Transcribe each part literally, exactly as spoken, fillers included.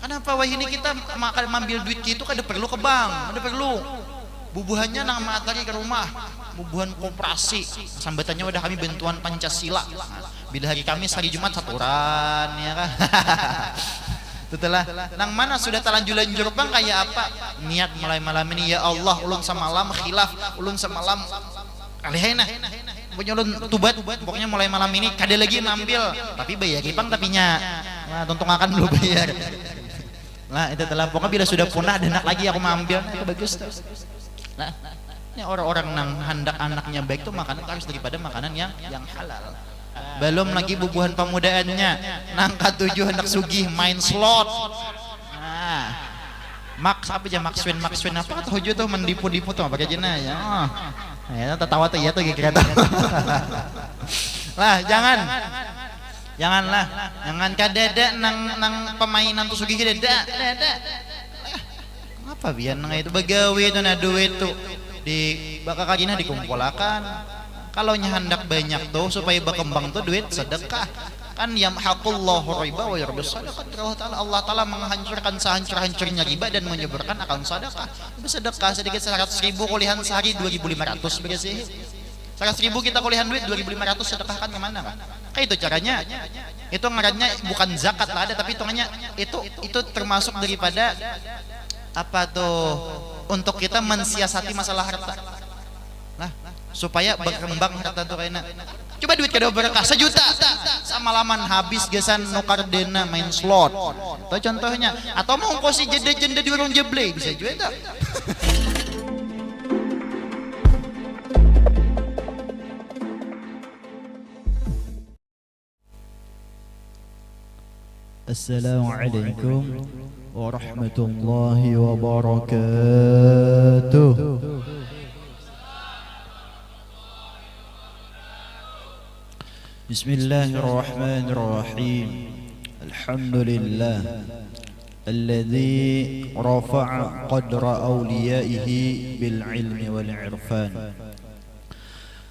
Kenapa wahini kita makan mambil duit itu kada perlu ke bank, kada perlu. Bubuhannya nang maatari ke rumah, bubuhan koperasi, sambatannya wadah kami bantuan Pancasila. Nah, bila hari Kamis, hari Jumat saturan, ya kan? Itulah. Nang mana sudah talanjur-lanjur pang kaya apa? Niat mulai malam ini, ya Allah, ulun samalam khilaf, ulun samalam kalihai nah. Pokoknya ulun tubat, pokoknya mulai malam ini kada lagi mambil, tapi bayari pang tapinya. Nah, tuntung akan dulu bayar. Nah, itu telah pokoknya bila sudah punah dan lagi aku mambil, nah, itu bagus tuh. Nah, ini orang-orang nang handak anaknya baik tuh makanan harus daripada makanan yang yang halal. Belum lagi bubuhan pemudaannya, nang katuju hendak sugih main slot. Nah, Max apa aja, Maxwin, Maxwin apa kata hujo tuh, mendipu-dipu tuh apa aja nah ya. Oh. Ya, tertawa tuh ya tuh kira tuh. Lah, jangan. Janganlah. Jangan kadada nang nang pemainan tuh sugih kadada. Kadada. Apa biar nang itu bagawi itu nah duit tuh di bakakajina dikumpulakan. Kalau nya handak banyak tuh supaya berkembang tuh duit sedekah. Kan yamhaqullahu riba wa yurbis sadaqat. Allah Ta'ala, Allah Ta'ala menghancurkan sehancur-hancurnya riba dan menyuburkan akan sedekah. Sedekah sedikit seratus ribu kulihan sehari dua ribu lima ratus bersih. Seratus ribu kita kulihan duit dua ribu lima ratus sedekahkan kemana kan? Kayak itu caranya. Itu ngarannya bukan zakat lah ada tapi hitungannya itu itu termasuk daripada apa tuh untuk kita mensiasati masalah harta. Nah, supaya berkembang harta tuh kayak coba duit kada berkah sejuta sama laman habis gesan nukar dana main slot atau contohnya atau mau ongkosi jeda-jeda di warung jeblay bisa juga tuh. Assalamualaikum warahmatullahi wabarakatuh. Bismillahirrahmanirrahim. Alhamdulillah alladzi rafa'a qadra awliyaihi bil ilmi wal irfan.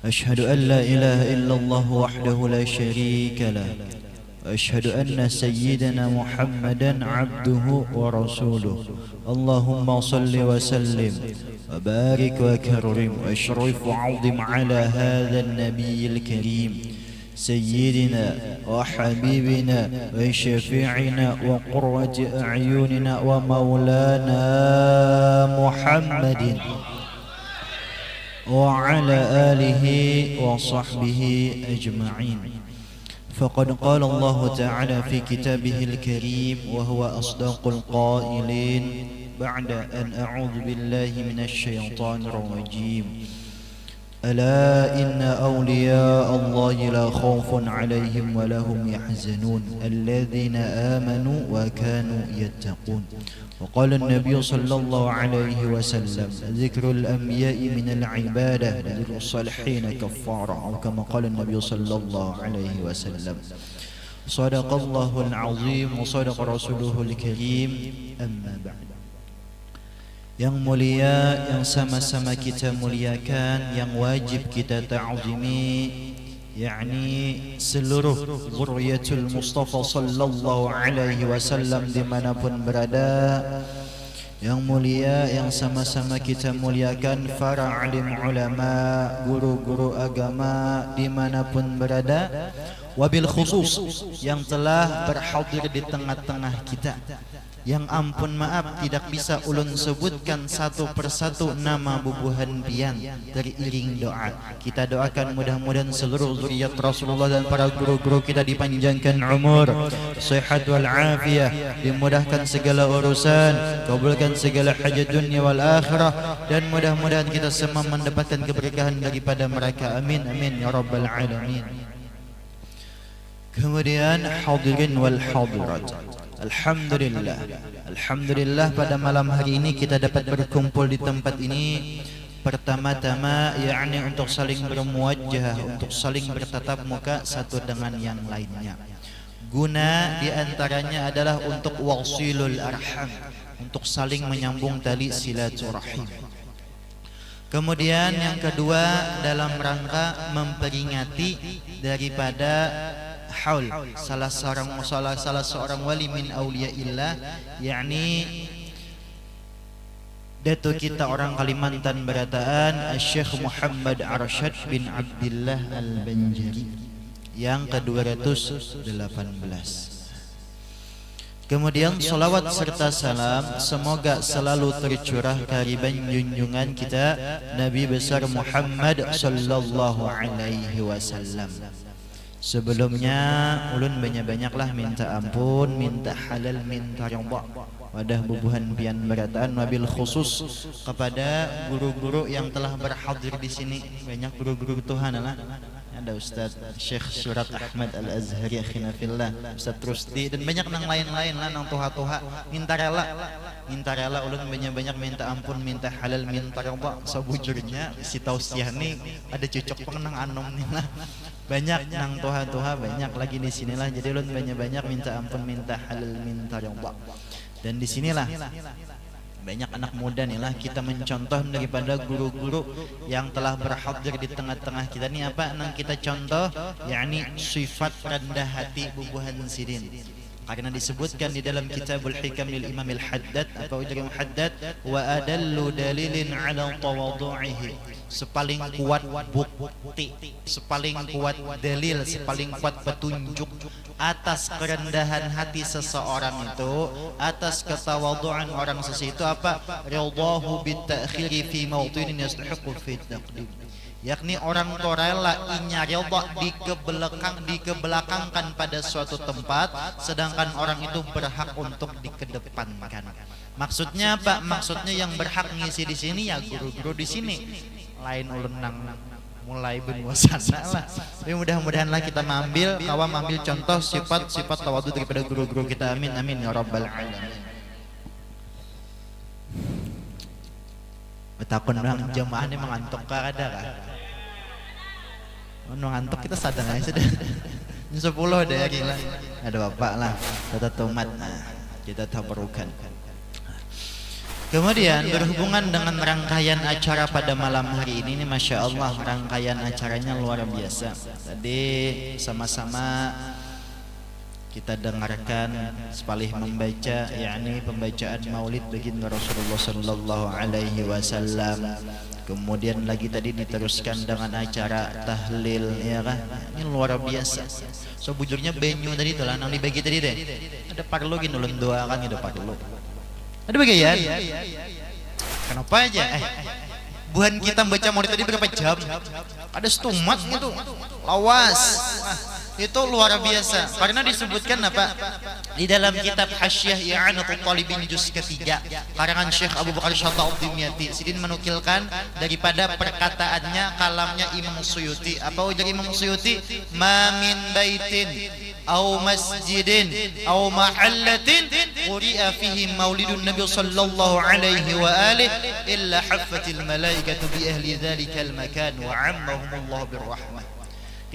Asyhadu an la ilaha illallah wahdahu la syarika lah. Wa asyhadu anna sayyidana Muhammadan abduhu wa rasuluh. Allahumma salli wa sallim wa barik wa karrim wa asyrif wa azim ala hadzan nabiyil karim. Sayyidina wa habibina wa syafi'ina wa qurrati a'yunina wa maulana Muhammadin wa ala alihi wa sahbihi ajma'in. Faqad qala Allahu ta'ala fi kitabihil karim wa huwa asdaqul qailin ba'da an a'udzu billahi minasy syaithanir rajim. Ala inna awliya Allahi la khawfun alaihim wa lahum yahzanun alladzina amanu wa kanu yattaqun. Wa qala an-nabiy sallallahu alaihi wasallam, dzikrul anbiya'i minal ibadah wa dzikrus salihin kaffarah. Atau kama qala an-nabiy sallallahu alaihi wasallam. Sadaqallahul azim wa sadaqa rasuluhul karim. Amma ba'd. Yang mulia, yang sama-sama kita muliakan, yang wajib kita ta'zimi, yakni seluruh zurriyatul Mustafa sallallahu alaihi wasallam dimanapun berada. Yang mulia, yang sama-sama kita muliakan para alim ulama, guru-guru agama dimanapun berada. Wabil khusus yang telah berhadir di tengah-tengah kita. Yang ampun maaf tidak bisa ulun sebutkan satu persatu nama bubuhan pian teriring doa. Kita doakan mudah-mudahan seluruh zuriat Rasulullah dan para guru-guru kita dipanjangkan umur, sehat wal afiyah, dimudahkan segala urusan, kabulkan segala hajat dunia wal akhirah, dan mudah-mudahan kita semua mendapatkan keberkahan daripada mereka. Amin, amin, ya rabbal alamin. Kemudian hadirin wal hadirat. Alhamdulillah. Alhamdulillah pada malam hari ini kita dapat berkumpul di tempat ini. Pertama-tama yakni untuk saling bermuwajahah, untuk saling bertatap muka satu dengan yang lainnya. Guna diantaranya adalah untuk wasilul arham, untuk saling menyambung tali silaturahim. Kemudian yang kedua dalam rangka memperingati daripada Haul, salah seorang salah salah seorang wali min auliyaillah, yakni datu kita orang Kalimantan Barataan, Syekh Muhammad Arsyad bin Abdillah Al-Banjari yang kedua ratus delapan belas. Kemudian salawat serta salam semoga selalu tercurah kariban junjungan kita Nabi besar Muhammad sallallahu alaihi wasallam. Sebelumnya ulun banyak-banyaklah minta ampun, minta halal, minta ridha wadah bubuhan pian Barataan, wabil khusus kepada guru-guru yang telah berhadir di sini. Banyak guru-guru tuha lah. Ada Ustaz Syekh Surat Ahmad Al-Azhari akhina fillah, Ustaz Rusdi, dan banyak nang lain-lain lah, nang tuha-tuha. Minta rela, minta rela ulun banyak-banyak minta ampun, minta halal, minta ridha. Sabujurnya si tausiah ni ada cucuk pang nang anom ni lah. Banyak nang tuha-tuha, banyak lagi di sinilah. Jadi ulun banyak-banyak minta ampun, minta halal, minta ridha. Dan di sinilah banyak anak muda ni lah kita mencontoh daripada guru-guru yang telah berhadir di tengah-tengah kita ni, apa nang kita contoh, yakni sifat rendah hati bubuhan sidin. Karena disebutkan di dalam Kitabul Hikam lil Imamil Haddad, apa ujar Imam Haddad, wa adallu dalilin ala tawadu'ihi, sepaling kuat bukti, sepaling kuat dalil, sepaling kuat petunjuk atas kerendahan hati seseorang itu, atas ketawaduan orang sesi itu apa? Ridahu bit ta'khiri fi mawtinin yastahiqu fi taqdim. Yakni orang tu rela inya rela dikebelakang, dikebelakangkan pada suatu tempat, sedangkan orang itu berhak untuk dikedepankan. Maksudnya apa? Maksudnya yang berhak ngisi di sini ya guru-guru di sini. Lain ulun nang mulai benua sana lah. Tapi mudah-mudahanlah kita mambil, kawa mambil contoh sifat-sifat tawadu daripada guru-guru kita. Amin, amin ya rabbal alamin. Betakun bang, jamaah ni mengantuk kah, ada kah? Mun mengantuk kita sadang aja sudah. Ini sepuluh deh ya gila. Ada bapak lah, kita tumat. Nah, kita tabarukan. Kemudian berhubungan dengan rangkaian acara pada malam hari ini, ini masya Allah rangkaian acaranya luar biasa. Tadi sama-sama kita dengarkan sepalih membaca, yakni pembacaan maulid baginda Rasulullah sallallahu alaihi wasallam. Kemudian lagi tadi diteruskan dengan acara tahlil, ya kah? Ini luar biasa. Sebujurnya banyu tadi itulah nang dibagi tadi deh. Ada parlu gin ulun doakan, ada parlu. Ada bagian? Kenapa aja? Eh, buhan kita baca maulid tadi berapa jam? Ada setumat gitu. Lawas. Itu luar biasa. Karena disebutkan apa? Di dalam kitab Hasyiah I'anatul Talibin juz ketiga, karangan Syekh Abu Bakar Syatha Ad-Dimyati, sidin menukilkan daripada perkataannya, kalamnya Imam Suyuti. Apa ujar Imam Suyuti? Ma min baitin au masjidin au mahallatin quri'a fihi maulidun Nabi sallallahu alaihi wa alihi illa haffatil malaikatu bi ahli dzalikal makan wa ammahumullahu birrahmah.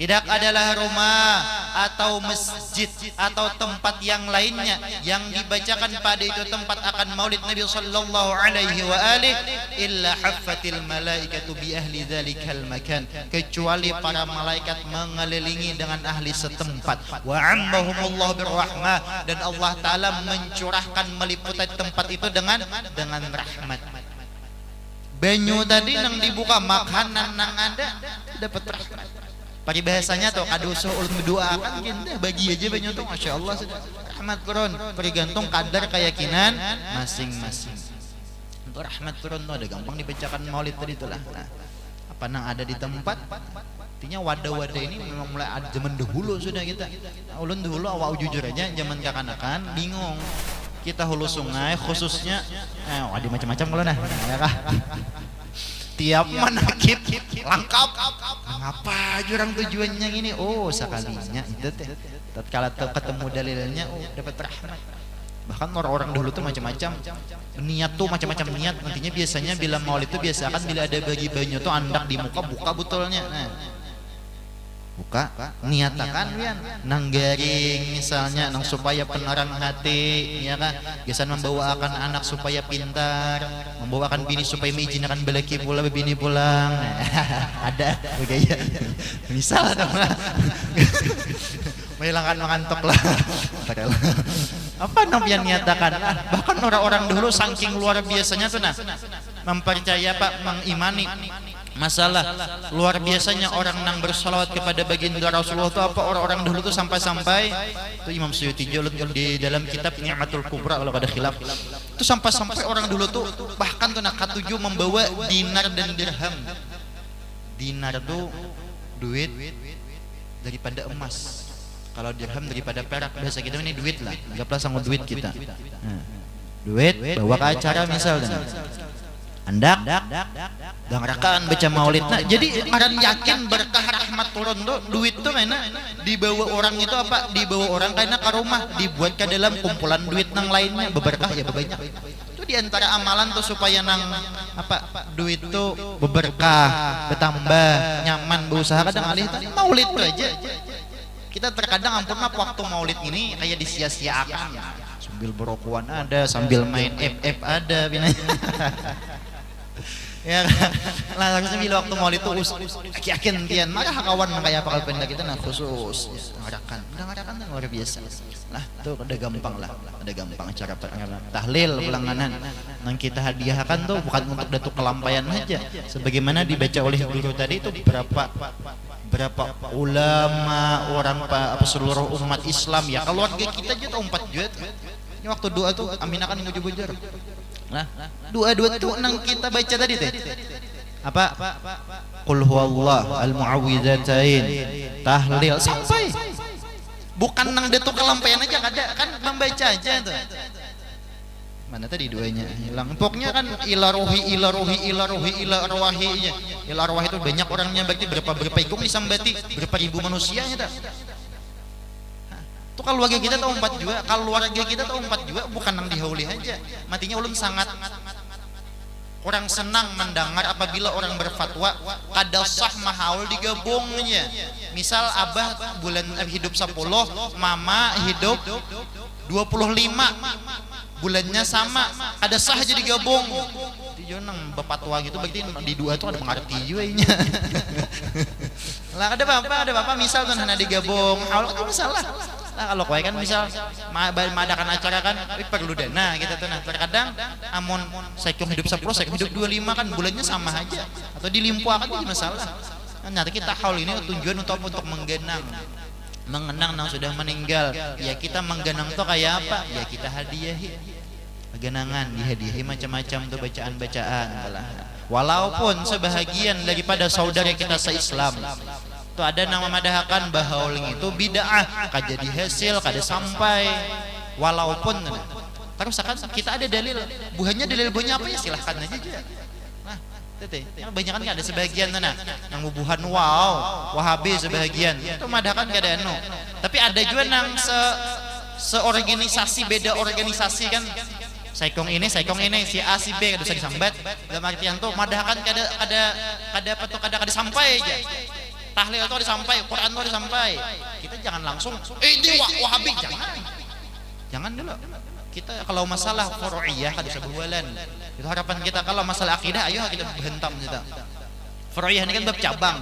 Tidak adalah rumah atau masjid atau tempat yang lainnya yang dibacakan pada itu tempat akan maulid Nabi sallallahu alaihi wa alihi illa haffatil malaikatu bi ahli dzalikal makan, kecuali para malaikat mengelilingi dengan ahli setempat. Wa ammahumullah birrahmah, dan Allah Ta'ala mencurahkan, meliputi tempat itu dengan dengan rahmat. Banyu tadi nang dibuka, makanan nang ada, dapat rahmat. Paribahasanya tuh, kada usah ulun bedoakan gin dah, bagi aja banyu tuh, masya Allah sudah. Rahmat turun, tergantung kadar keyakinan masing-masing. Itu rahmat turun tuh, ada gampang dibacakan maulid tadi tuh lah. Nah, apa nang ada di tempat, artinya wadah-wadah ini memang mulai ada zaman dahulu sudah kita. Nah, ulun dahulu awak jujur aja zaman kakanakan bingung. Kita hulu sungai khususnya, eh, ada macam-macam kalau nah, ya kah? Tiap manakib langkap. Ngapa aja orang tujuannya ini? Oh, sekalinya itu teh. Tatkala te- ketemu dalilnya, oh, dapat rahmat. Bahkan orang-orang dulu tuh macam-macam niat tuh, macam-macam niat. Nantinya biasanya bila maulid tuh biasa kan bila ada bagi banyu tuh andak di muka, buka botolnya. Nah, buka, niatakan wian nang garing misalnya, nang supaya penerang hati, ya kah? Gasan membawa akan anak supaya pintar, membawa akan bini supaya mengizinakan belaki pula, bini pulang. Ada begaya. Misal atau Mahilangan mangantuk lah. Padahal apa nang pian nyatakan? Ah, bahkan orang-orang dahulu saking luar biasanya tuh nah, mempercaya apa, mengimani masalah luar biasanya orang nang bersalawat kepada baginda Rasulullah tuh apa orang-orang dahulu tuh sampai-sampai tuh Imam Suyuti juga di dalam kitab Ni'matul Kubra kalau kada khilaf tuh sampai-sampai orang dulu tuh bahkan tuh nah katuju membawa dinar dan dirham. Dinar tuh duit daripada emas. Kalau dirham daripada perak, bahasa kita ini duit lah. Anggaplah sama duit kita. Nah, duit bawa ke acara misal kan. Andak dangarakan baca maulid. Nah, jadi ngaran yakin berkah rahmat turun tuh duit tuh karena dibawa orang itu apa? Dibawa orang karena ke rumah dibuat ke dalam kumpulan duit nang lainnya beberkah ya banyak. Itu di antara amalan tuh supaya nang apa duit tuh beberkah, bertambah, nyaman berusaha kadang alih tadi maulid tuh aja. Kita terkadang ampun mah waktu maulid ini kayak disia-siakan. Sambil berokokan ada, sambil main F F ada binanya. Ya kan? Lah harusnya bila waktu maulid tuh us yakin tian marah kawan kayak apa kalau kita nah khusus ya, ngarakan. Udah ngarakan tuh luar biasa. Lah tuh ada gampang lah, ada gampang cara tahlil ulanganan. Nang kita hadiahkan tuh bukan untuk datuk kelampaian aja. Sebagaimana dibaca oleh guru tadi itu berapa berapa ulama orang apa seluruh umat Islam ya keluarga kita aja tuh empat juta. Ini waktu doa tuh amin akan nguju bujur. Nah, doa-doa tuh nang kita baca tadi teh. Apa? Qul huwallah al muawwidatain tahlil sampai bukan nang datuk kelampaian aja kada kan membaca aja tuh. Mana tadi duanya hilang? Pokoknya kan ila rohi, ila rohi, ila rohi, ila arwahi aja. Ila arwahi itu banyak orangnya berarti berapa berapa ikung disambati, berapa ribu manusianya dah. Tuh keluarga kita tahu empat jua, keluarga kita tahu empat jua bukan nang dihauli aja. Matinya ulun sangat kurang senang mendengar apabila orang berfatwa kada sah mahaul digabungnya. Misal abah bulan eh, hidup sepuluh, mama hidup dua puluh lima bulannya sama, kada sah jadi gabung. Itu juga nang bepatwa gitu berarti di dua tuh ada mengerti juga inya. Lah kada apa-apa, ada apa-apa misal tuh hana digabung, haul kan masalah. Nah kalau kue kan misal madakan acara kan perlu dana kita tuh nah terkadang amun sekung hidup sepuluh sekung hidup dua lima kan bulannya sama aja atau dilimpuakan jadi masalah. Nah, nanti kita haul ini tujuan untuk untuk menggenang mengenang nang sudah meninggal ya kita menggenang tuh kayak apa ya kita hadiahi genangan dihadiahi macam-macam tuh bacaan-bacaan walaupun sebahagian daripada saudara kita se-Islam tuh ada nang memadahakan bahaul itu bid'ah kada dihasil kada sampai walaupun terus akan kita ada dalil buhannya dalil buhannya apa ya silahkan aja juga. Nah, tete, yang banyak kan ada sebagian tuh nah, nang bubuhan wow, wahabi sebagian, itu madahakan kada anu. Tapi ada juga nang se seorganisasi beda organisasi kan, saikong ini, saikong ini, si A, si B, kada usah disambat. Dalam artian tuh madahakan kada kada kada apa tuh kada kada sampai aja. Tahlil tuh disampai, Quran tuh disampai. Kita jangan langsung, eh ini wa wahabi, jangan. Jangan dulu. Kita kalau masalah furu'iyah kada usah bahualan. Itu harapan kita kalau masalah akidah ayo kita bahantam kita. Furu'iyah ini kan bab cabang.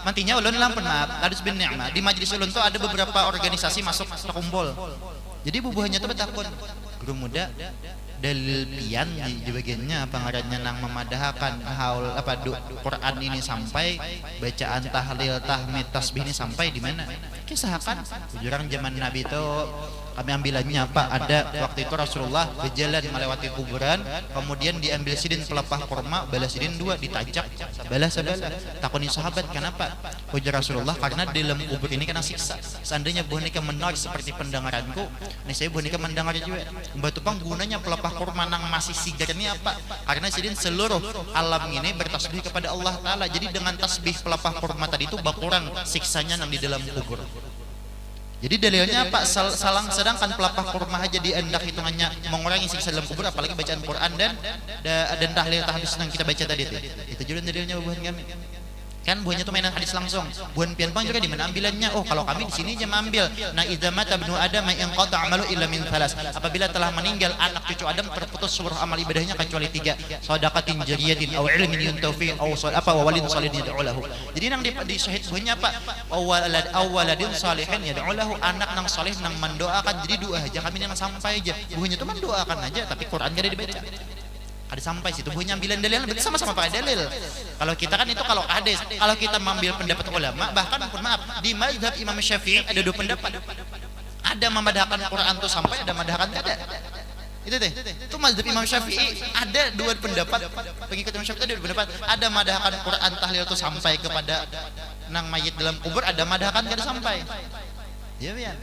Mantinya ulun lah pernah tadi bin ni'mah di majlis ulun tuh ada beberapa organisasi masuk terkumpul. Jadi bubuhannya tuh betakun, guru muda dalil pian di bagiannya apa ngarannya nang memadahakan haul apa du, Quran ini sampai bacaan tahlil tahmid tasbih ini sampai di mana? Kisahakan bujurang zaman Nabi itu kami ambilannya apa ada waktu itu Rasulullah berjalan melewati kuburan kemudian diambil sidin pelepah kurma balas sidin dua ditajak sabalah sabalah takuni sahabat kenapa ujar Rasulullah karena di dalam kubur ini kena siksa seandainya buah nikah mendengar seperti pendengaranku ini saya buah nikah mendengar juga batu pang gunanya pelepah kurma nang masih sigar ini apa karena sidin seluruh alam ini bertasbih kepada Allah Ta'ala jadi dengan tasbih pelepah kurma tadi itu bakurang siksanya nang di dalam kubur. Jadi dalilnya apa? Sal salang sedangkan pelapah kurma aja diandak hitungannya mengurangi siksa dalam kubur apalagi bacaan Quran dan da, dan tahlil tahbis yang kita baca tadi itu. Itu juga dalilnya bubuhan kami. Kan buhannya tu mainan hadis langsung. Buhan pian pang jua di mana ambilannya? Oh, kalau kami di sini ja maambil. Nah, idza mata ibnu Adam inqata amalu illa min thalas. Apabila telah meninggal anak cucu Adam, terputus seluruh amal ibadahnya kecuali tiga. Shadaqatin jariyatin au ilmin yuntafa'u au shal-, apa, wa walidin shalihin yad'u lahu. Jadi nang di, di syahid buhannya apa? Au walad, au waladin shalihin yad'u lahu, anak nang saleh nang mendoakan. Jadi doa aja kami nang sampai aja. Buhannya tu mendoakan aja tapi Quran kada dibaca. Kada sampai situ buhannya ambilan dalil, berarti sama-sama pakai dalil. Kalau kita kan itu kalau hadis, kalau kita mengambil pendapat ulama, bahkan mohon maaf, di mazhab Imam Syafi'i ada dua pendapat. Ada memadahakan Quran tu sampai, ada memadahakan kada. Itu teh. Itu mazhab Imam Syafi'i ada dua pendapat. Pengikut Imam Syafi'i ada dua pendapat. Ada memadahakan Quran tahlil tu sampai kepada nang mayit dalam kubur, ada memadahakan kada sampai. Ya, ya.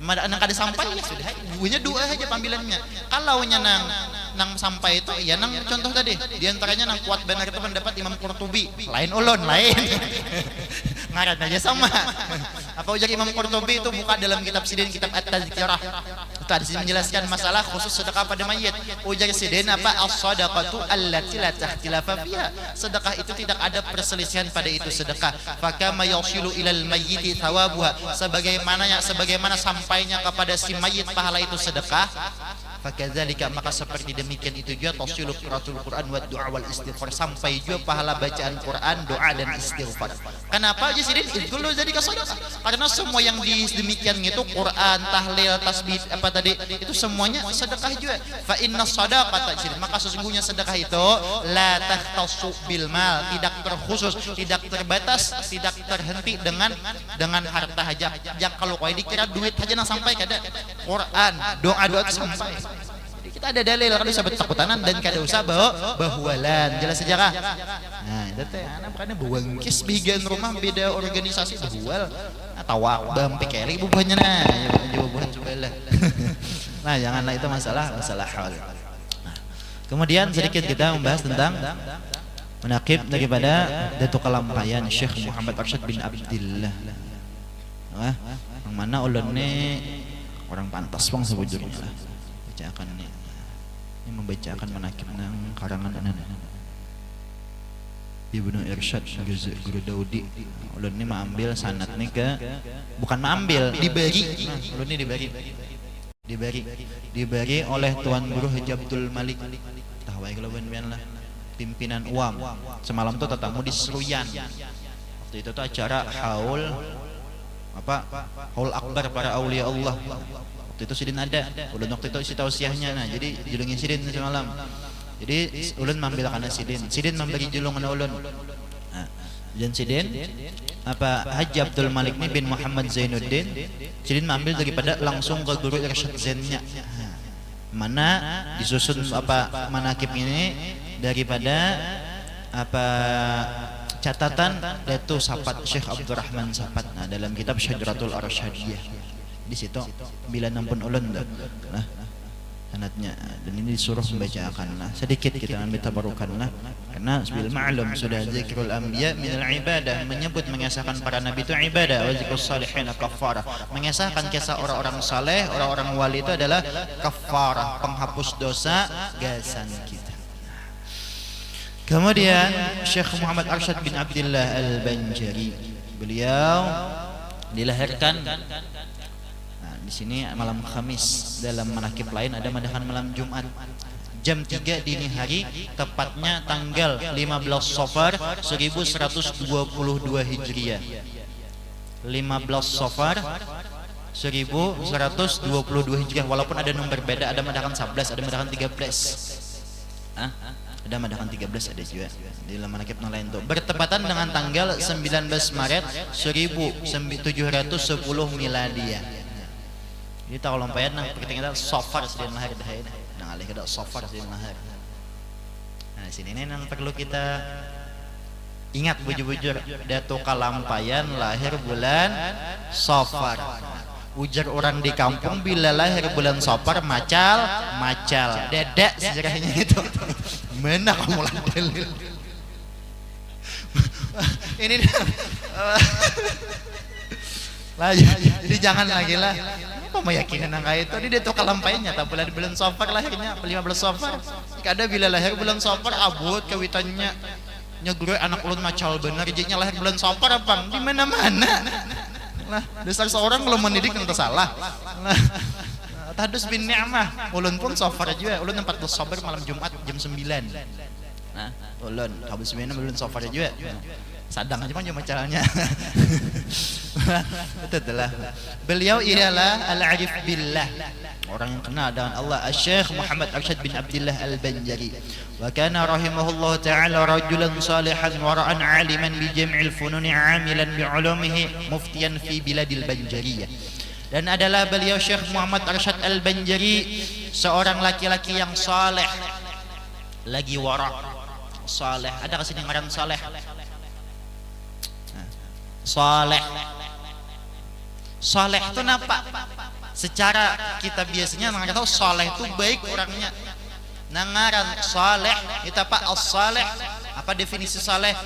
Mada nang kada sampai ya sudah, buhannya dua aja pambilannya. Kalau nya nang, nang sampai itu ya nang contoh tadi, diantaranya nang kuat benar itu pendapat Imam Qurtubi, lain ulun, lain. Ngaran aja sama. Apa ujar Imam Qurtubi itu, buka dalam kitab sidin, kitab At-Tazkirah. Itu ada sini menjelaskan masalah khusus sedekah pada mayit. Ujar sidin apa? As-sadaqatu allati la takhtilafa fiha. Sedekah itu tidak ada perselisihan pada itu sedekah. Fakama yasilu ilal mayyiti thawabuha. Sebagaimana ya, sebagaimana sampainya kepada si mayit pahala itu sedekah. Fakadzalika, maka seperti demikian itu juga tasilu qiraatul Quran wa du'a wal istighfar, sampai juga pahala bacaan Quran, doa dan istighfar. Kenapa aja sidin? Idh kullu dzalika sadaqah. Karena semua yang di demikian itu Quran, tahlil, tasbih, apa tadi, itu semuanya sedekah juga. Fa inna sadaqata, sidin, maka sesungguhnya sedekah itu la takhtassu bil mal, tidak terkhusus, tidak terbatas, tidak terhenti dengan dengan harta aja. Yang kalau kau dikira duit aja nang sampai kada. Quran, doa-doa itu sampai. Jadi kita ada dalil, kada usah betakutanan dan kada usah bawa bahualan. Jelas aja kah? Nah, itu teh anak bukannya bawangkis bigan rumah beda organisasi bahual. Nah, tawak bang pikeli bubuhannya nah. Ya, bubuhan sebelah. Nah, janganlah itu masalah, masalah hal. Nah, kemudian sedikit kita membahas tentang manakib daripada Datu Kalampayan Syekh Muhammad Arsyad bin Abdillah. Wah, yang mana ulun ni orang pantas pang sebujurnya lah. Bacakan ni. Ini membacakan manakib nang karangan anan. Ibnu Irsyad Guru Daudi. Ulun ni maambil sanad ni ke, bukan maambil, dibari. Nah, ulun ni dibari. Dibari, dibari oleh Tuan Guru Haji Abdul Malik. Tahu aja kalau pian lah. Pimpinan uam. Semalam tuh tetamu di Seruyan. Waktu itu tuh acara haul apa? Haul Akbar para aulia Allah. Waktu itu sidin ada. Ulun waktu itu isi tausiahnya. Nah, jadi julungnya sidin semalam. Jadi ulun mambil kana sidin. Sidin memberi julung kana ulun. Nah, dan sidin apa Haji Abdul Malik ni bin Muhammad Zainuddin, sidin mambil daripada langsung ke guru Irsyad Zainnya. Nah, mana disusun apa manakib ini daripada apa catatan Datu Sapat Syekh Abdurrahman Sapat. Nah, dalam kitab Syadratul Arsyadiyah. Di situ bila nampun ulun tuh. Nah, sanadnya. Dan ini disuruh membacakan lah. Sedikit kita ambil tabarukan lah. Karena bil ma'lum sudah zikrul anbiya minal ibadah, menyebut mengesahkan para nabi itu ibadah, wa zikrus salihin kafarah. Mengesahkan kisah orang-orang saleh, orang-orang wali itu adalah kafarah, penghapus dosa gasan kita. Kemudian Syekh Muhammad Arsyad bin Abdillah Al-Banjari, beliau dilahirkan nah, di sini malam Kamis, dalam manakib lain ada madakan malam Jumat. Jam tiga dini hari, tepatnya tanggal lima belas Safar seribu seratus dua puluh dua Hijriah. Lima belas Safar seribu seratus dua puluh dua Hijriah, walaupun ada nang berbeda, ada madakan sebelas, ada madakan tiga belas. Hah? Ada madakan tiga belas ada juga. Di laman akib nang lain tuh. Bertepatan dengan tanggal sembilan belas Maret seribu tujuh ratus sepuluh Miladiah. Jadi tahu lampaian nang penting kita Safar sidin lahir dah ini. Nang alih kada Safar sidin lahir. Nah, sini nih nang perlu kita ingat bujur-bujur. Datu Kalampayan lahir bulan Safar. Ujar orang di kampung bila lahir bulan Safar macal, macal. Dada sejarahnya itu. Mana kamu lah dalil? Ini dah. Lah, jadi jangan lagi lah. Apa meyakinkan nang kayak itu? Ini Datu Kalampayan nyata bulan bulan Safar lahirnya, lima belas Safar. Kada bila lahir bulan Safar abut kawitannya. Nya guru, anak ulun macal bener, jadinya lahir bulan Safar apa? Di mana-mana. Lah, dasar seorang kalau mendidik yang salah. Lah, tahadus bin ni'mah. Ulun pun Safar juga. Ulun empat belas Safar malam Jumat jam sembilan. Nah, ulun tahadus bin ni'mah, ulun Safar juga. Nah, sadang aja pang macalnya. Itu adalah beliau ialah al-arif billah. Orang yang kenal dengan Allah, Syekh Muhammad Arsyad bin Abdullah Al-Banjari. Wa kana rahimahullahu ta'ala rajulan salihan wara'an aliman bi jami'il fununi amilan bi ulumihi muftiyan fi biladil Banjariyah. Dan adalah beliau Syekh Muhammad Arsyad Al-Banjari, seorang laki-laki yang saleh, lagi wara, saleh. Ada ka sini ngaran saleh? Nah, saleh. Saleh itu napa? Secara kita biasanya nang tahu saleh itu baik orangnya. Nah, ngaran saleh itu apa? As-saleh. Apa definisi saleh?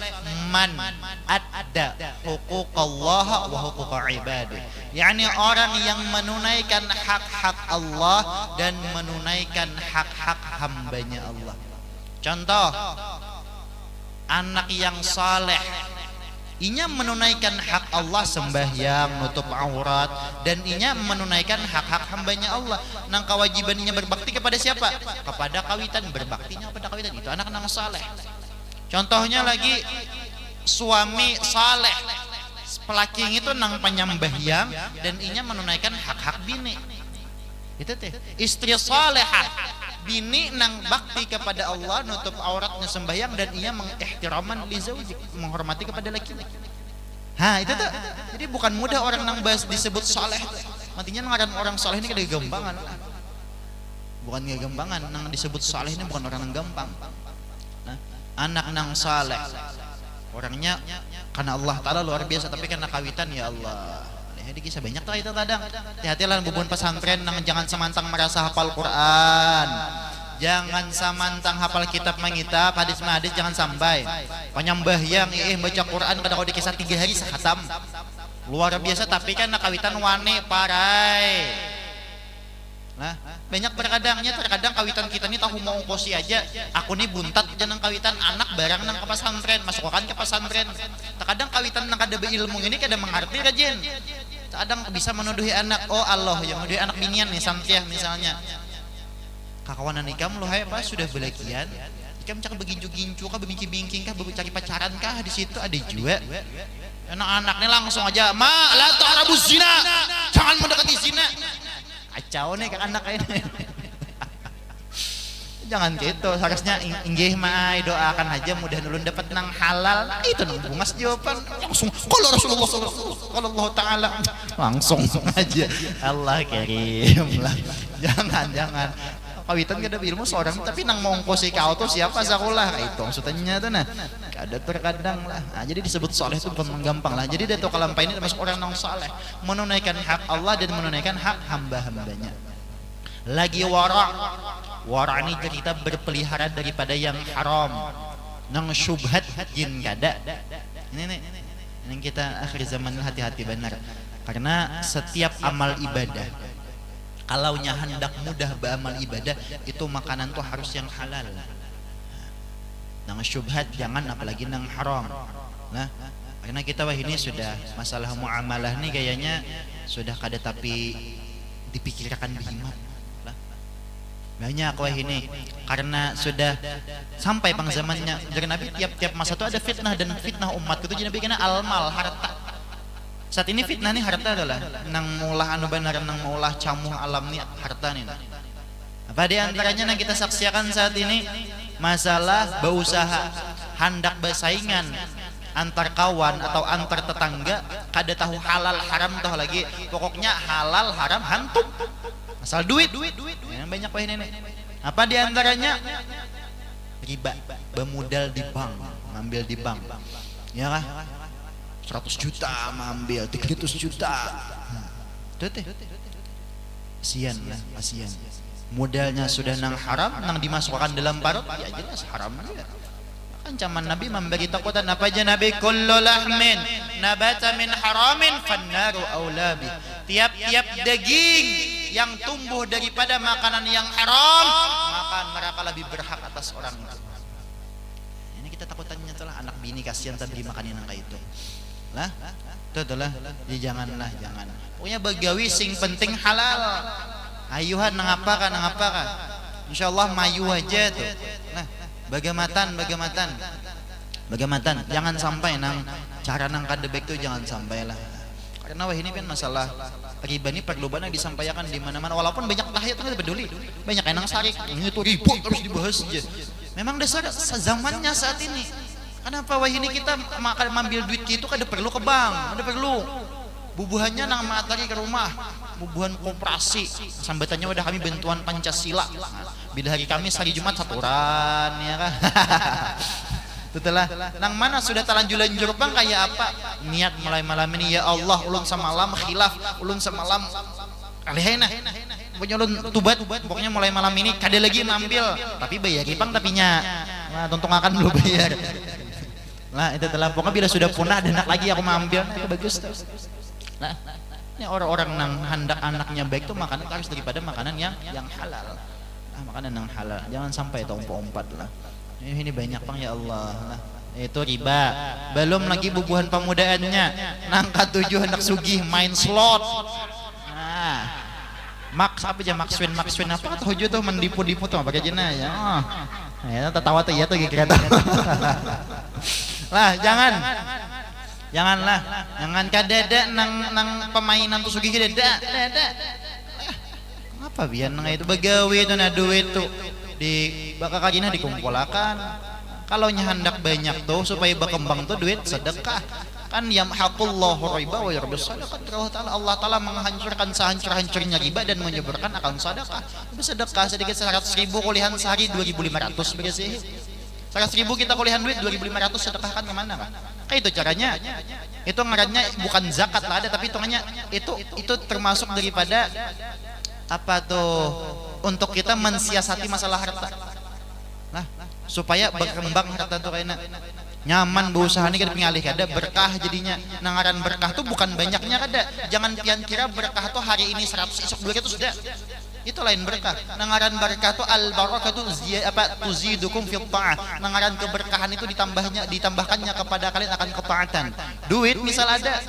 Man adda huquqallah wa huquqa ibadih. Yakni orang yang menunaikan hak-hak Allah dan menunaikan hak-hak hambanya Allah. Contoh, anak yang saleh, inya menunaikan hak Allah, sembahyang, nutup aurat, dan inya menunaikan hak-hak hambanya Allah. Nang kewajiban inya berbakti kepada siapa? Kepada kawitan, berbaktinya kepada kawitan. Itu anak nang saleh. Contohnya lagi, suami saleh, pelaking itu nang panyambahyang dan inya menunaikan hak-hak bini. Itu teh, istri salehah, bini nang bakti kepada Allah, nutup auratnya, sembahyang, dan inya mengihtiraman li zauji, menghormati kepada lakinya. Ha, itu tuh. Jadi bukan mudah orang nang bahas disebut saleh tuh. Artinya ngaran orang saleh ini kada gampangan. Bukan gagampangan, nang disebut saleh ini bukan orang nang gampang. Nah, anak nang saleh, orangnya karena Allah Ta'ala luar biasa, tapi karena kawitan, ya Allah. Lihat di kisah banyak tuh itu kadang. Hati-hati lah bubuhan pesantren nang jangan samantang merasa hafal Quran. Jangan samantang hafal kitab mangitap, hadis mahadis jangan sampai. Panyambahyang, ih, baca Quran kada kau dikisah tiga hari sahatam. Luar biasa, tapi kan kawitan wani parai. Nah, banyak terkadangnya, terkadang kawitan kita ni tahu mau ongkosi aja. Aku ni buntat aja nang kawitan, anak barang nang ke pesantren, masukakan ke pesantren. Terkadang kawitan nang kada beilmu ini kada mengerti rajin. Kadang bisa menuduhi anak, oh Allah, yang menuduhi anak binian nih, Santiah misalnya. Kakawanan ikam loh, hai, pas sudah belakian, ikam cak begincu-gincu kah, bebingki-bingking kah, cari pacaran kah, di situ ada jua. Anak-anak nih langsung aja, ma, la taqrabu zina, jangan mendekati zina. Kacau nih anak ini. Jangan gitu, harusnya, inggih ma ai, doakan aja mudah ulun dapat nang halal. Itu nang bungas jawaban. Langsung, kalau Rasulullah sallallahu alaihi wasallam, kalau Allah Ta'ala, langsung aja. Allah Karim lah. Jangan, jangan. Kawitan kada beilmu seorang, tapi nang mongkosi kau tuh siapa sekolah? Itu maksudnya tuh nah. Kada terkadang lah. Nah, jadi disebut saleh itu bukan menggampang lah. Jadi Datuk Kalampai ini termasuk orang nang saleh, menunaikan hak Allah dan menunaikan hak hamba-hambanya. Lagi wara. Wara ini kita berpelihara daripada yang haram, nang syubhat gin kada. Ini nih, ini kita akhir zaman ini hati-hati benar. Karena setiap amal ibadah, kalau nya hendak mudah beramal ibadah, itu makanan tuh harus yang halal. Nang syubhat jangan, apalagi nang haram. Nah, karena kita wah ini sudah masalah muamalah nih kayaknya sudah kada tapi dipikirkan bihima lah. Banyak wah ini karena sudah sampai pang zamannya. Dari Nabi tiap-tiap masa tuh ada fitnah, dan fitnah umat itu jadi Nabi kena almal, harta. Saat ini fitnah nih harta adalah nang maulah anu benar, nang maulah camuh alam nih harta nih. Apa di antaranya yang kita saksikan saat ini? Masalah berusaha, hendak bersaingan antar kawan atau antar tetangga, kada tahu halal haram toh lagi. Pokoknya halal haram hantum. Asal duit. Yang banyak wah ini. Apa di antaranya? Riba, bermodal di bank, ngambil di bank. Ya kah? Seratus juta mengambil, tiga ratus juta. Itu teh. Kasihan lah, kasihan. Modalnya sudah nang haram, nang dimasukkan dalam parut, ya jelas haram juga. Ancaman Nabi memberi takutan apa aja Nabi? Kullu lahmin nabata min haramin fannaru aulabi. Tiap-tiap daging yang tumbuh daripada makanan yang haram, maka neraka lebih berhak atas orang itu. Ini Tatakutannya tu lah anak bini kasian tabari makani nang kaitu. Lah, tu tu lah. Jadi janganlah, jangan. Pokoknya bagawi sing penting halal. Ayuhan, nangapa kah, nangapa kah? Insyaallah mayu haja tu. Nah, bagamatan, bagamatan. Bagamatan. Jangan sampai nang cara nang kada baik tu jangan sampai lah. Karena wahini kan masalah riba ni perlu banar disampaiakan di mana-mana. Walaupun banyak tahayat kada peduli. Banyak nang sarik, ini tu riba harus dibahas haja. Memang dasar zamannya saat ini. Kanapa wahini kita maka mambil duit itu kada perlu ke bank, kada perlu. Bubuhannya nang maatari ka rumah, bubuhan koperasi. Sambatannya wadah kami bantuan Pancasila. Bila hari Kamis, hari Jumat saturan, ya kah? Itulah. Nang mana sudah talanjur-lanjur pang kaya apa? Niat mulai malam ini, ya Allah, ulun samalam khilaf, ulun samalam alihai nah. Pokoknya ulun tubat, pokoknya mulai malam ini kada lagi maambil, tapi bayari pang tapinya. Nah, tuntungakan dulu bayar. Nah, itu telah. Pokoknya bila sudah punah, ada anak lagi aku maambil. Nah, itu bagus tuh. Nah, ini orang-orang nang handak anaknya baik tuh makanan harus daripada makanan yang yang halal. Nah, makanan yang halal. Jangan sampai itu umpat-umpat lah. Ini, ini banyak pang, ya Allah. Nah, itu riba. Belum lagi bubuhan pamudaannya. Nang katuju handak sugih main slot. Nah, Max apa aja, Maxwin, Maxwin apa kata huju tuh, mendipu-dipu tuh apa aja nah ya. Oh. Ya, tatawa tuh, iya tuh, kira tuh. Lah, jangan. Janganlah. Jangan, kadada nang, nang pamainan tuh sugih, kadada. Kadada. Apa biar nang itu bagawi itu nah duit tuh di bakakajina dikumpulakan. Kalau nya handak banyak tuh supaya berkembang tuh duit sedekah. Kan yamhaqullahu riba wa yurbis sadaqat. Allah Ta'ala, Allah Ta'ala menghancurkan sehancur-hancurnya riba dan menyuburkan akan sedekah. Sedekah sedikit seratus ribu kulihan sehari dua ribu lima ratus begitu sih. Seratus ribu kita kulihan duit dua ribu lima ratus sedekahkan kemana kan? Kayak itu caranya. Itu ngarannya bukan zakat lah ada, tapi hitungannya itu itu termasuk daripada apa tuh, untuk kita mensiasati masalah harta. Nah, supaya berkembang harta tuh kayaknya nyaman berusaha nih kada pengalih kada berkah jadinya. Nah, ngaran berkah tuh bukan banyaknya kada. Jangan pian kira berkah tuh hari ini seratus, isuk dua ratus, dah. Itu lain berkah. Nah, ngaran berkah tuh al barakatu ziya apa tuzidukum fit ta'ah. Nah, ngaran keberkahan itu ditambahnya ditambahkannya kepada kalian akan ketaatan. Duit misal ada.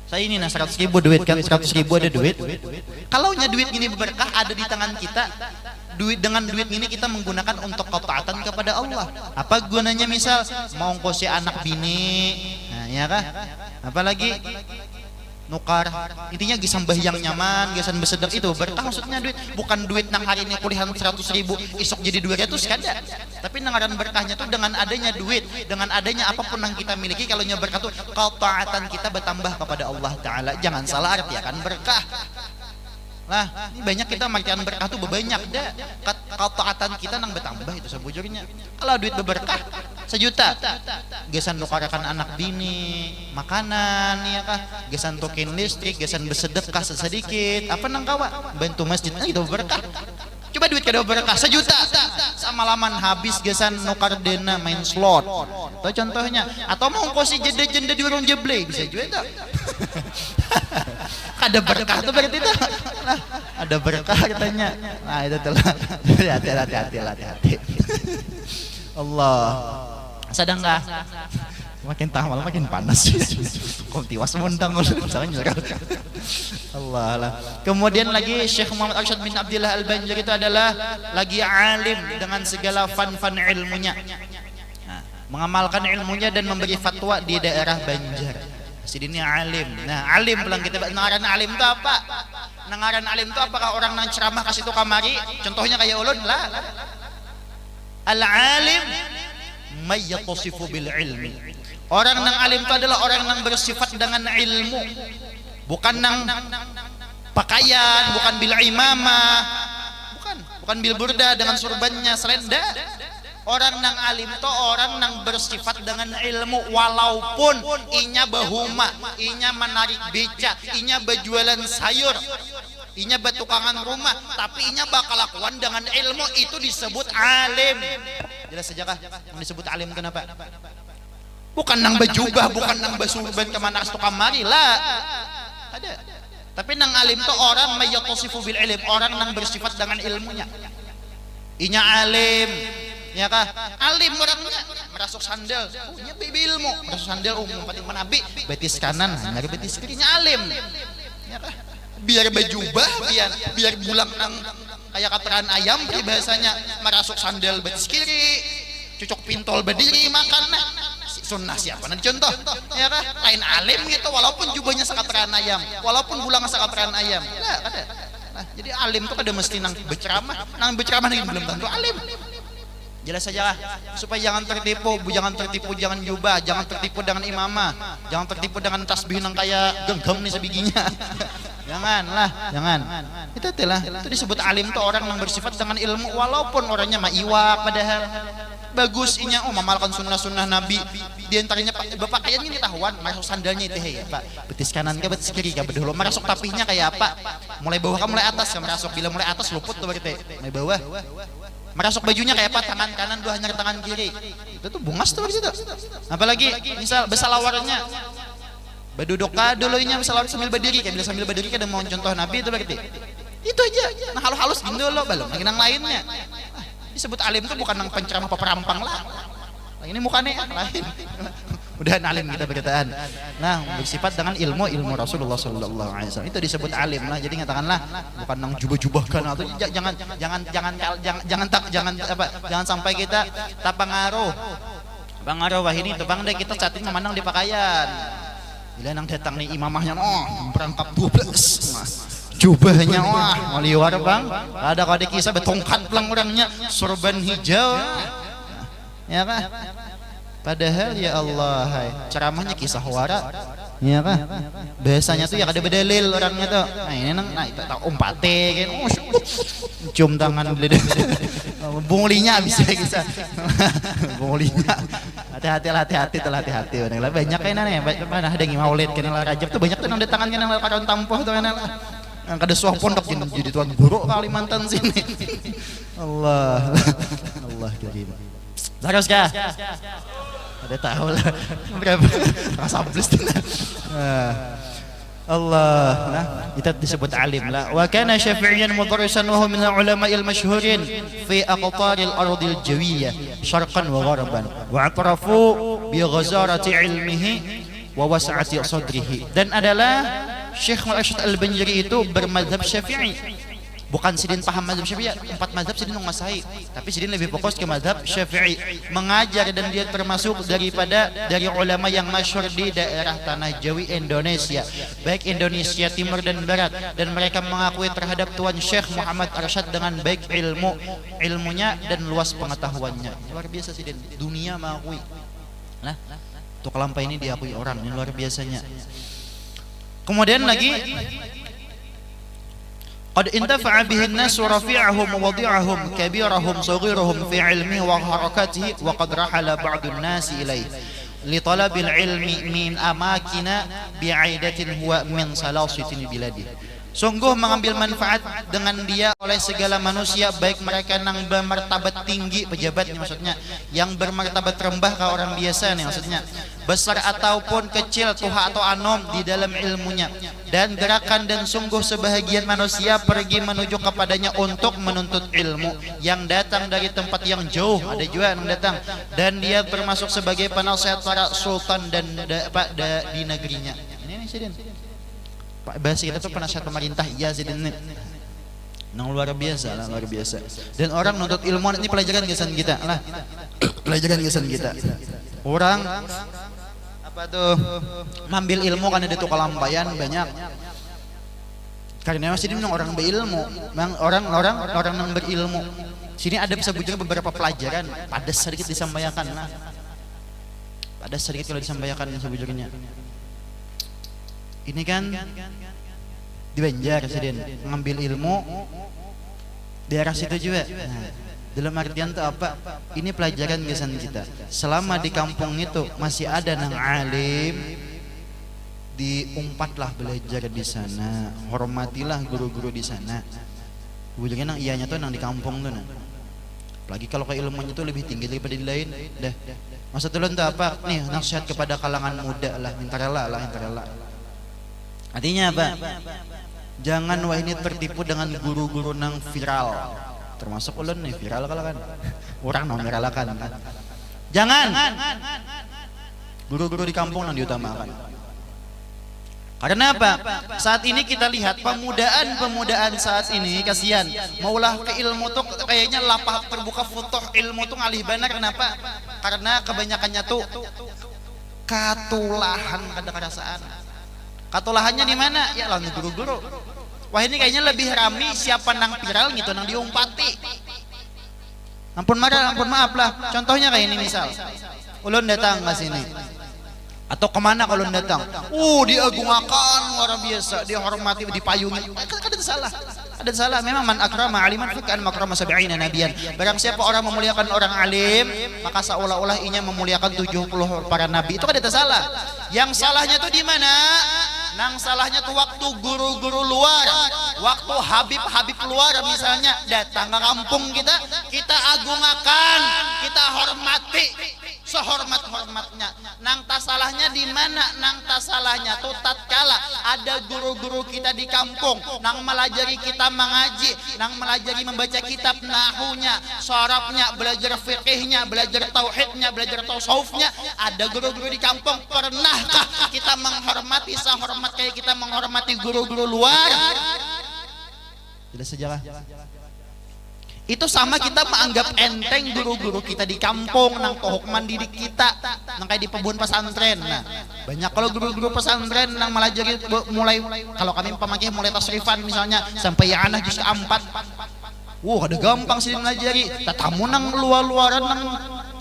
Saya ini nah seratus ribu duit kan, seratus ribu ada duit. Kalau nya duit ini berkah ada di tangan kita, duit dengan duit ini kita menggunakan untuk ketaatan kepada Allah. Apa gunanya misal mau ngkosi anak bini, nah, ya kah? Apalagi nukar, intinya gasan bahyang nyaman, gasan besedek itu berkah maksudnya duit. Bukan duit nang hari ini kulihan seratus ribu isuk jadi dua ratus kada. Tapi nang ngaran berkahnya tuh dengan adanya duit, dengan adanya apapun yang kita miliki, kalau nya berkah tuh ketaatan kita bertambah kepada Allah Ta'ala. Jangan salah artiakan berkah. Nah, ini banyak kita martian berkah tuh bebanyak dah. Kat- Ketaatan kita nang bertambah itu sebujurnya. Kalau duit beberkah sejuta, gasan nukarakan anak bini makanan, ya kah? Gasan tukin listrik, gasan besedekah sesedikit, apa nang kawa bantu masjid, nah, itu berkah. Coba duit kada berkah sejuta, samalaman habis gasan nukar dana main slot. Itu contohnya. Atau mau ngkosi jenda-jenda di warung Jeblay, bisa juga itu. Kada berkah tuh berarti tuh. Nah, ada berkah katanya. Nah, itu tuh lah. Hati-hati, hati-hati lah, hati-hati. Allah. Sadangkah makin tamal makin panas. Kok tiwas mundang ulun, misalnya nyuruh. Allah lah. Kemudian lagi Syekh Muhammad Arsyad bin Abdillah Al-Banjari itu adalah lagi alim dengan segala fan-fan ilmunya. Nah, mengamalkan ilmunya dan memberi fatwa di daerah Banjar. Sidini alim. Nah, alim pulang kita, nang ngaran alim itu apa? Nang ngaran alim itu apakah orang nang ceramah ka situ kamari? Contohnya kayak ulun lah. Al alim may yattasifu bil ilmi. Orang nang alim itu adalah orang nang bersifat dengan ilmu. Bukan nang pakaian, bukan bil imamah. Bukan, bukan bil burda dengan surbannya, selenda. Orang nang alim to orang nang bersifat dengan ilmu, walaupun inya bahuma, inya menarik beca, inya berjualan sayur, inya bertukangan rumah, tapi inya berkelakuan dengan ilmu, itu disebut alim. Jelas saja kah yang disebut alim kenapa? Bukan nang berjubah, bukan nang bersurban kemana tu kamari lah. Ada. Tapi nang alim tu orang may yattasifu bil ilm, orang nang bersifat dengan ilmunya. Inya alim, ya kah? Alim orangnya. Marasuk sandal, oh, nya bailmu. Marasuk sandal, oh, mumpati manabi. Batis kanan, hanyar batis kiri, nya alim. Ya kah? Biar bajubah, biar, biar bulang nang kaya kataraan ayam, peribahasanya. Marasuk sandal batis kiri, cucuk pintol badiri makan, nah. Si-, sunnah siapa nah dicontoh? Ya kah? Lain alim gitu, walaupun jubahnya sakataraan ayam, walaupun bulang sakataraan ayam. Nah, kada. Nah, jadi alim tuh kada mesti nang berceramah. Nang berceramah ni belum tentu alim. Jelas saja lah, supaya jangan tertipu, bu, jangan tertipu, jangan jubah, jangan tertipu dengan imamah, jangan tertipu dengan tasbih nang kaya genggam nih sebiginya. Jangan lah, jangan. Itu hati lah, itu disebut alim tuh orang yang bersifat dengan ilmu, walaupun orangnya maiwak padahal. Bagus inya, oh, mamalkan sunnah-sunnah Nabi. Di antaranya pa-, bapakaian ini tahuan, marasuk sandalnya itu, hei, Pak. Betis kanan kah, betis kiri kah, bedahulu. Marasuk tapihnya kaya apa? Mulai bawah kah, mulai atas kah marasuk? Bila mulai atas, luput tuh berarti. Mulai bawah. Marasuk bajunya kaya apa? Tangan kanan dua hanyar tangan kiri. Itu tuh bungas tuh berarti tuh. Apalagi misal besalawarnya. Beduduk kah dulu inya besalawar sambil badiri, kaya bila sambil badiri kada mau contoh Nabi itu berarti. Itu aja. Nah, halus-halus gini dulu, balum lagi nang lainnya. Ah, disebut alim tuh bukan nang penceramah paparampang lah. Lagi ini mukanya, ah, lain. Mudahan alim kita beritaan. Nah, bersifat dengan ilmu, ilmu Rasulullah sallallahu alaihi wasallam. Itu disebut alim lah. Jadi katakanlah bukan nang jubah-jubahkan atau ja-, jangan, jangan, jangan kal-, jangan, jangan tak, jangan apa, jangan sampai kita tapangaruh. Pangaruh wahini tuh, Bang, deh kita saat ini memandang di pakaian. Bila nang datang nih imamahnya, oh, berangkap dua belas. Nah, jubahnya, wah, maliwar, Bang. Ada kau dikisah betongkat pulang orangnya, sorban hijau. Ya kah? Padahal ya Allah, hai, ceramahnya kisah wara. Ya kah? Bahasanya tuh ya kada bedalil orangnya tuh. Nah, ini nang, nah, itu tahu umpate kan. Oh, syukur. Cium tangan beli deh. Bungulinya bisa kisah. Bungulinya. Hati-hati lah, hati-hati tuh, hati-hati. Banyak lah, banyak kena nih. Ba-, mana ada yang maulid kena lah, Rajab tuh banyak tuh nang datangan kena lah, karuan tampuh tuh kena lah. Nang kada suah pondok jadi, jadi tuan guru Kalimantan sini. Allah. Allah karim. Terus kah? Kada tahu lah. Berapa? Rasa belis tu nah. Ah. Allah. Nah, itu disebut alim lah. Wa kana Syafi'iyan mudarrisan wa huwa min ulama'il masyhurin fi aqtaril ardil jawiyah syarqan wa gharban. Wa atarafu bi ghazarati ilmihi wa was'ati sadrihi. Dan adalah Syekh Muhammad Arsyad Al-Banjari itu bermadhab Syafi'i. Bukan sidin paham madhab Syafi'i, empat madhab sidin menguasai, tapi sidin lebih fokus ke madhab Syafi'i. Mengajar dan dia termasuk daripada, dari ulama yang masyhur di daerah Tanah Jawi, Indonesia, baik Indonesia Timur dan Barat, dan mereka mengakui terhadap Tuan Syekh Muhammad Arsyad dengan baik ilmu, ilmunya dan luas pengetahuannya. Luar biasa sidin, dunia mengakui. Nah, Tukalampa ini diakui orang, ini luar biasanya. Kemudian lagi, qad intafa'a bihin nasu rafi'ahum wa wadi'ahum kabirahum saghirahum fi ilmihi wa harakatihi wa qad rahala ba'dun nasi ilaih li talabil ilmi min amakina bi'idatin huwa min salasitin biladi. Sungguh mengambil manfaat dengan dia oleh segala manusia, baik mereka nang bermartabat tinggi, pejabatnya maksudnya, yang bermartabat rendah ke orang biasa nih maksudnya, besar ataupun kecil, tuha atau anom di dalam ilmunya. Dan gerakan dan sungguh sebahagian manusia pergi menuju kepadanya untuk menuntut ilmu yang datang dari tempat yang jauh, ada juga yang datang. Dan dia termasuk sebagai penasehat para sultan dan da, apa, da, di negerinya. Ini nih sidin. Pak, bahasa kita tuh penasehat pemerintah, iya sidin nih. Nang luar biasa lah, luar biasa. Dan orang nuntut ilmu ini pelajaran gasan kita lah. Pelajaran gasan kita. Orang apa tuh, mambil ilmu kan ada tuh kalampayan banyak. Karena masih nang orang berilmu, nang orang, orang, orang nang berilmu. Sini ada sebujurnya beberapa pelajaran, pada sedikit disampaikan lah. Pada sedikit kalau disampaikan sebujurnya. Ini kan di Banjar sidin ngambil ilmu daerah situ juga. Nah, dalam artian tuh apa? Ini pelajaran gasan kita. Selama di kampung itu masih ada nang alim, diumpatlah belajar di sana, hormatilah guru-guru di sana. Bujurnya nang iyanya tuh nang di kampung tuh nah. Apalagi kalau keilmuannya tuh lebih tinggi daripada di lain. Dah. Maksud ulun tuh apa? Nih, nasihat kepada kalangan muda lah, minta rela lah, minta rela. Artinya apa? Jangan wahini tertipu dengan guru-guru nang viral. Termasuk ulun nih viral kalau kan. Orang nang viralakan kan. Jangan. Guru-guru di kampung yang diutamakan. Karena apa? Saat ini kita lihat pemudaan-pemudaan saat ini, kasihan. Maulah ke ilmu tuh kayaknya lapah terbuka, futuh ilmu tuh ngalih banar. Kenapa? Karena kebanyakannya tuh katulahan, kada kerasaan. Katulahannya di mana? Ya lawan guru-guru. Wah, ini kayaknya lebih rami siapa nang viral gitu, nang diumpati. Ampun marah, ampun maaf lah. Contohnya kayak ini misal. Ulun datang ke sini. Atau kemana kalau datang? Uh, diagungakan luar biasa, dihormati, dipayungi. Eh, kada, kada salah. Kada salah. Memang man akrama aliman fakan makrama sab'ina nabiyan. Barang siapa orang memuliakan orang alim, maka seolah-olah inya memuliakan tujuh puluh para nabi. Itu kada salah. Yang salahnya tuh di mana? Nang salahnya tuh waktu guru-guru luar, waktu habib-habib luar misalnya datang ke kampung kita, kita agungakan, kita hormati sehormat-hormatnya. Nang tasalahnya di mana? Nang tasalahnya tuh tatkala ada guru-guru kita di kampung nang melajari kita mengaji, nang melajari membaca kitab nahunya, sorabnya, belajar fikihnya, belajar tauhidnya, belajar tasawufnya. Ada guru-guru di kampung, pernahkah kita menghormati sehormat kayak kita menghormati guru-guru luar? Jelas saja kah? Itu sama kita menganggap enteng guru-guru kita di kampung nang tohok mendidik kita, nang kayak di pebun pesantren. Nah, banyak kalau guru-guru pesantren nang melajari mulai, kalau kami pamakih mulai tasrifan misalnya sampai ya anak juz keempat. Wah, ada gampang sih melajari. Tatamu nang luar-luaran nang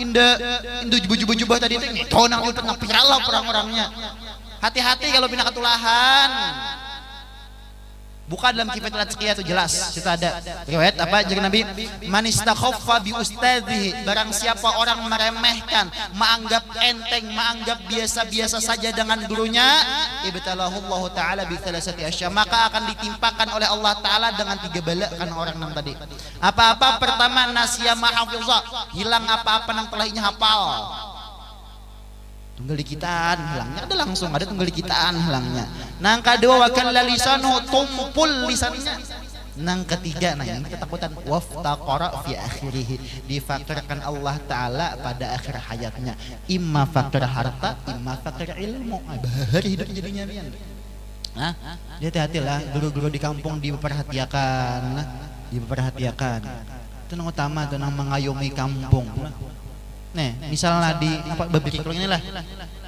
inda indu jubah-jubah tadi teh, itu nang itu nang viral lah orang-orangnya. Hati-hati kalau pindah ketulahan. Buka dalam kitab Al-Azkiya itu jelas, situ ada. Riwayat apa, jadi Nabi, "Man istakhaffa bi ustadzihi," barang siapa orang meremehkan, menganggap enteng, menganggap biasa-biasa saja dengan gurunya, ibtalahu Allah taala bi thalathati asya, maka akan ditimpakan oleh Allah taala dengan tiga bala karena orang nang tadi. Apa-apa, pertama, nasiya ma hafiza, hilang apa-apa nang telah inya hafal. Tunggal dikitaan hilangnya, ada langsung ada tunggal dikitaan hilangnya. Nang kedua, wakalla lisanu, tumpul lisannya. Nang ketiga, nah ini ketakutan, waftaqara fi akhirih, difakirkan Allah taala pada akhir hayatnya. Imma fakir harta, imma fakir ilmu. Ah, bahari hidup jadinya pian. Nah, jadi hati-hatilah guru-guru di kampung diperhatiakan lah, diperhatiakan. Itu nang utama tuh nang mengayomi kampung lah. Nih, misalnya di apa, bebirik ini lah.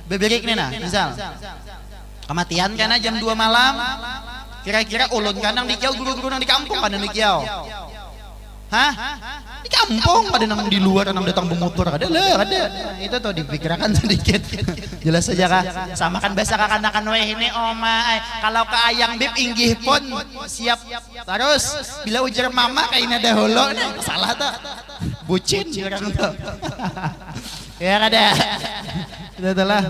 Bebirik nih nah, misal. Kematian karena jam dua malam. Kira-kira ulun kan nang dikiau, guru-guru nang di kampung pada dikiau. Hah? Di kampung pada nang di luar nang datang bermotor, kada lah, kada. Itu tuh dipikirkan sedikit. Jelas saja kah? Sama kan bahasa kakanakan weh ini, oma. Kalau ke ayang bib inggih pun siap. Terus bila ujar mama kaina dahulu nih, salah tuh. Bucin orang tuh. Ya kada. Itulah.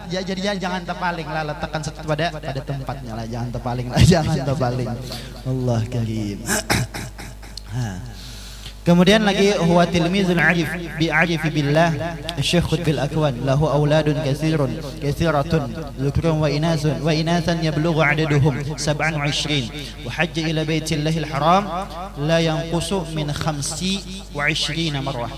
Ya, jadi jangan, jangan terpaling lah, letakkan satu pada pada tempatnya lah, jangan terpaling lah, jangan terpaling. Allah karim. Ha. Kemudian lagi, huwa tilmizul arif bi arifi billah Syekh Qutbil Akwan, lahu auladun katsirun katsiratun, dzukrun wa inasun wa inasan yablughu adaduhum sab'an wa ishrin, wa hajja ila baitillahil haram la yanqusu min khamsi wa ishrina marrah.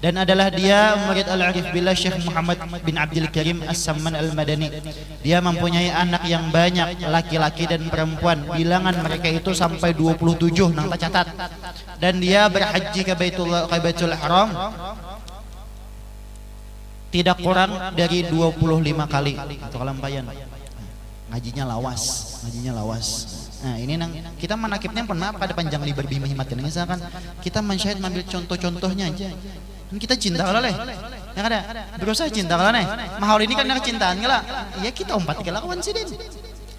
Dan adalah dia murid Al-Arif Billah Syekh Muhammad bin Abdul Karim As-Samman Al-Madani. Dia mempunyai anak yang banyak, laki-laki dan perempuan. Bilangan mereka itu sampai dua puluh tujuh nang tercatat. Dan dia berhaji ke Baitullah, ke Baitul Haram tidak kurang dari dua puluh lima kali. Itu kalampaian. Ngajinya lawas, ngajinya lawas. Nah, ini nang kita manakibnya, pun maaf, kada panjang libar bima himat kena, misalkan kita mensyahid, mengambil contoh-contohnya aja. Kan kita cinta kalau leh, ya kada, berusaha cinta kalau nih. Mahal ini kan nang cintaan kala, iya kita umpat kala kawan sidin.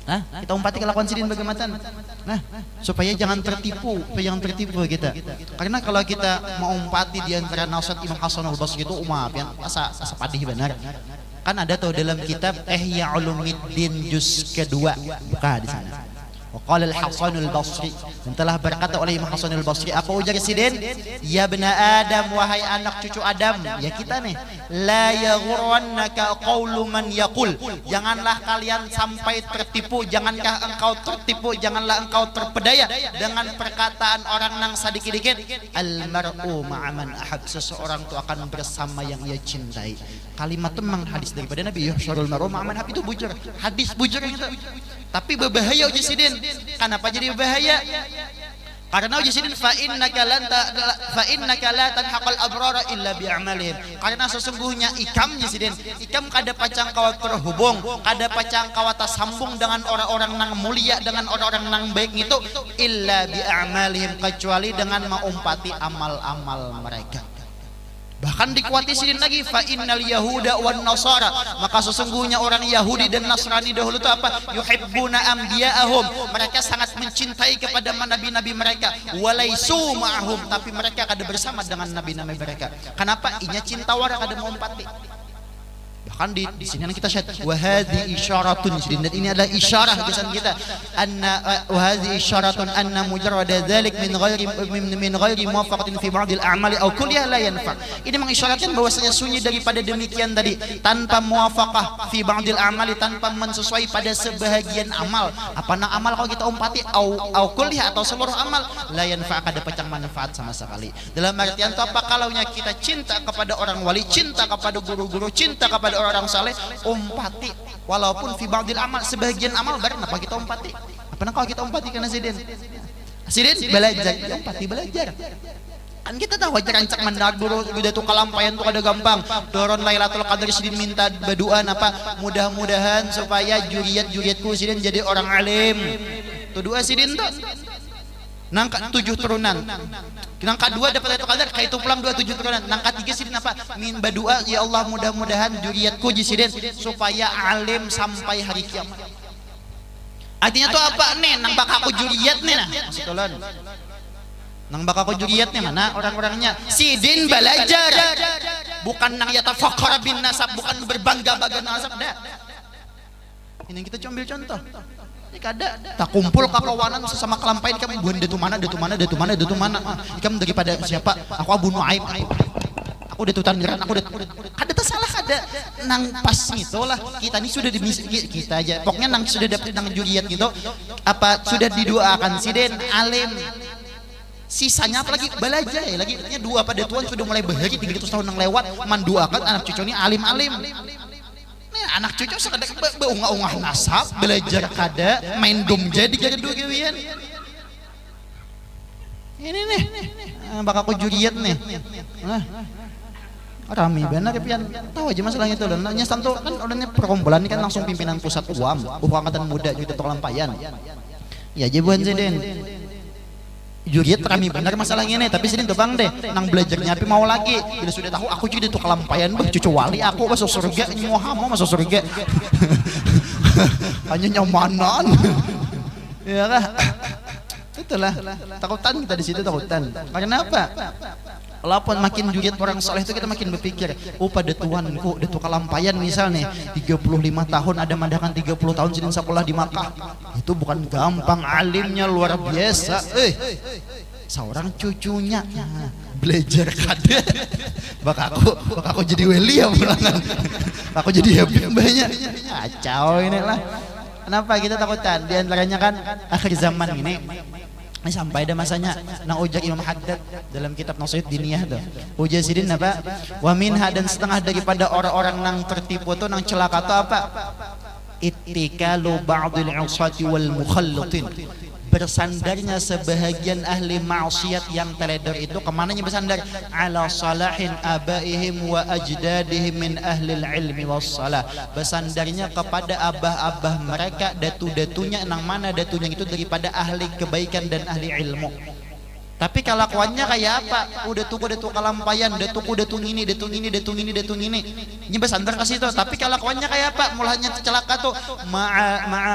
Nah, kita umpati kelakuan sidin bagaimana. Nah, supaya jangan tertipu, supaya jangan tertipu kita. Karena kalau kita maumpati di antara nasihat Imam Hasan Al Basri itu, uma pian asa, asa padih benar. Kan ada tuh dalam kitab Ihya Ulumuddin juz kedua, buka di sana. Qala Al-Hasanul Basri, dan telah berkata oleh Imam Hasanul Basri, apa ujar sidin? Ya bna Adam, wahai anak cucu Adam, ya kita nih, la yaghurrannaka qawlu man yaqul, janganlah kalian sampai tertipu, jangankah engkau tertipu, janganlah engkau terpedaya dengan perkataan orang nang sadikit-dikit, al mar'u ma'a man ahab, seseorang tu akan bersama yang ia cintai. Kalimat tu memang hadis daripada Nabi, yuhsyarul mar'u ma'a man ahab, itu bujur, hadis bujur yang itu. Tapi berbahaya uji sidin. Kenapa jadi berbahaya? Karena uji sidin, fa innaka lan ta- fa innaka la talhaqal abrara illa bi amalihim. Karena sesungguhnya ikam, uji sidin, ikam kada pacang kawa terhubung, kada pacang kawa tasambung dengan orang-orang nang mulia, dengan orang-orang nang baik ngitu, illa bi amalihim, kecuali dengan maumpati amal-amal mereka. Bahkan dikuati sidin lagi, fa innal yahuda wan nasara, maka sesungguhnya orang Yahudi dan Nasrani dahulu tu apa? Yuhibbuna anbiya'ahum, mereka sangat mencintai kepada nabi-nabi mereka, walaisu ma'ahum, tapi mereka kada bersama dengan nabi-nabi mereka. Kenapa? Inya cinta wara kada maumpati. Bahkan di, di sini kita syahid, wahadi isyaratun, sidin, dan ini adalah isyarah gasan kita, anna, eh, wahadi isyaratun anna mujarrada dzalik min ghairi min, min ghairi muwafaqatin fi ba'dil a'mali au kulliha la yanfa. Ini mengisyaratkan bahwasanya sunyi daripada demikian tadi, tanpa muwafaqah fi ba'dil a'mali, tanpa mensesuai pada sebahagian amal. Apa nang amal kalau kita umpati, au, au kulliha, atau seluruh amal, la yanfa, kada pacang manfaat sama sekali. Dalam artian tu apa? Kalaunya kita cinta kepada orang wali, cinta kepada guru-guru, cinta kepada orang-orang saleh, umpati. Walaupun fi ba'dil amal, sebahagian amal, barang apa kita umpati? Apa nang kawa kita umpati karena sidin? Sidin belajar, ya umpati belajar. Kan kita tahu aja rancak mandar guru, udah tu kalampayan tu kada gampang. Doron Lailatul Qadar sidin minta berdoa napa? Mudah-mudahan supaya juriat-juriatku sidin jadi orang alim. Tu doa sidin tu. Nang ka tujuh turunan. Nang kadua dapat Lailatul Qadar, kaitu pulang doa tujuh turunan. Nang katiga sidin apa? Min badua, ya Allah, mudah-mudahan juriatku ji sidin supaya alim sampai hari kiamat. Artinya tu apa nih? Nang bakaku juriat nih nah. Maksud ulun. Nang bakaku juriat nih mana orang-orangnya? Sidin balajar. Bukan nang yatafakhara bin nasab, bukan berbangga-bangga nasab dah. Ini kita ambil contoh. Ini kada takumpul kakawanan sesama kalampayan, ikam buhan datu mana, datu mana, datu mana, datu mana. Ah, ikam daripada siapa? Aku Abu Nuaim. Aku datu Tandiran, aku datu, kada tasalah kada. Nang pas ngitu lah. Kita ni sudah dimis-, ki-, kita aja. Pokoknya nang sudah dapat nang juriat gitu. Apa sudah didoakan sidin alim. Sisanya apa lagi? Balajar ya lagi. Artinya dua padatuan sudah mulai bahari tiga ratus tahun nang lewat mandoakan anak cucu ni alim-alim. Nih, anak cucu sakadar be-, beungah-ungah nasab, belajar kada, main domja di gardu gawian. Ini nih, eh, bakal ku juriat nih. Nah, rami banar pian. Tahu aja masalah itu, ulun. Nya santu kan ulunnya perkumpulan ini kan langsung pimpinan pusat uam, uh, angkatan muda juga tukang lampayan. Ya aja buhan sidin. Juriat rami banar masalah ngini, tapi sidin tu pang deh, nang belajarnya api mau lagi. Bila sudah tahu aku jadi tukang lampayan, bah, cucu wali aku masuk surga, nyawa hamu masuk surga. Hanya nyamanan. Ya kah? Itulah, takutan kita di situ, takutan. Karena apa? Walaupun makin juriat orang soleh tu kita makin berpikir, oh, pada tuanku, dah tukang lampayan misal nih, tiga puluh lima tahun, ada madahkan tiga puluh tahun sidin sekolah di Makkah. Itu bukan gampang alimnya, luar biasa. Eh, seorang cucunya, nah, belajar kada. Bakaku, bakaku jadi wali ya pulangan. Aku jadi habib banyak. Kacau ini lah. Kenapa kita takutan? Di antaranya kan akhir zaman ini. Ini sampai ada masanya nang ujar Imam Haddad dalam kitab Nasihat Diniyah tu. Ujar sidin apa? Wa minha, dan setengah daripada orang-orang nang tertipu tu, nang celaka tu apa? Ittikalu ba'dil usati wal mukhallatin. Bersandarnya sebahagian ahli maksiat yang teledor itu, kemananya bersandar? Ala salahin abaihim wa ajdadihim min ahlil ilmi was salah. Besandarnya kepada abah-abah mereka, datu-datunya, nang mana datunya itu daripada ahli kebaikan dan ahli ilmu. Tapi kelakuannya kayak apa? Udah tuku, udah tuku kalampayan, udah tuku, udah tuku ngini, udah tuku ngini, udah tuku ngini, udah tuku ngini. Ini bersandar ke situ. Tapi kelakuannya kayak apa? Mulanya celaka tuh. Ma'a, ma'a,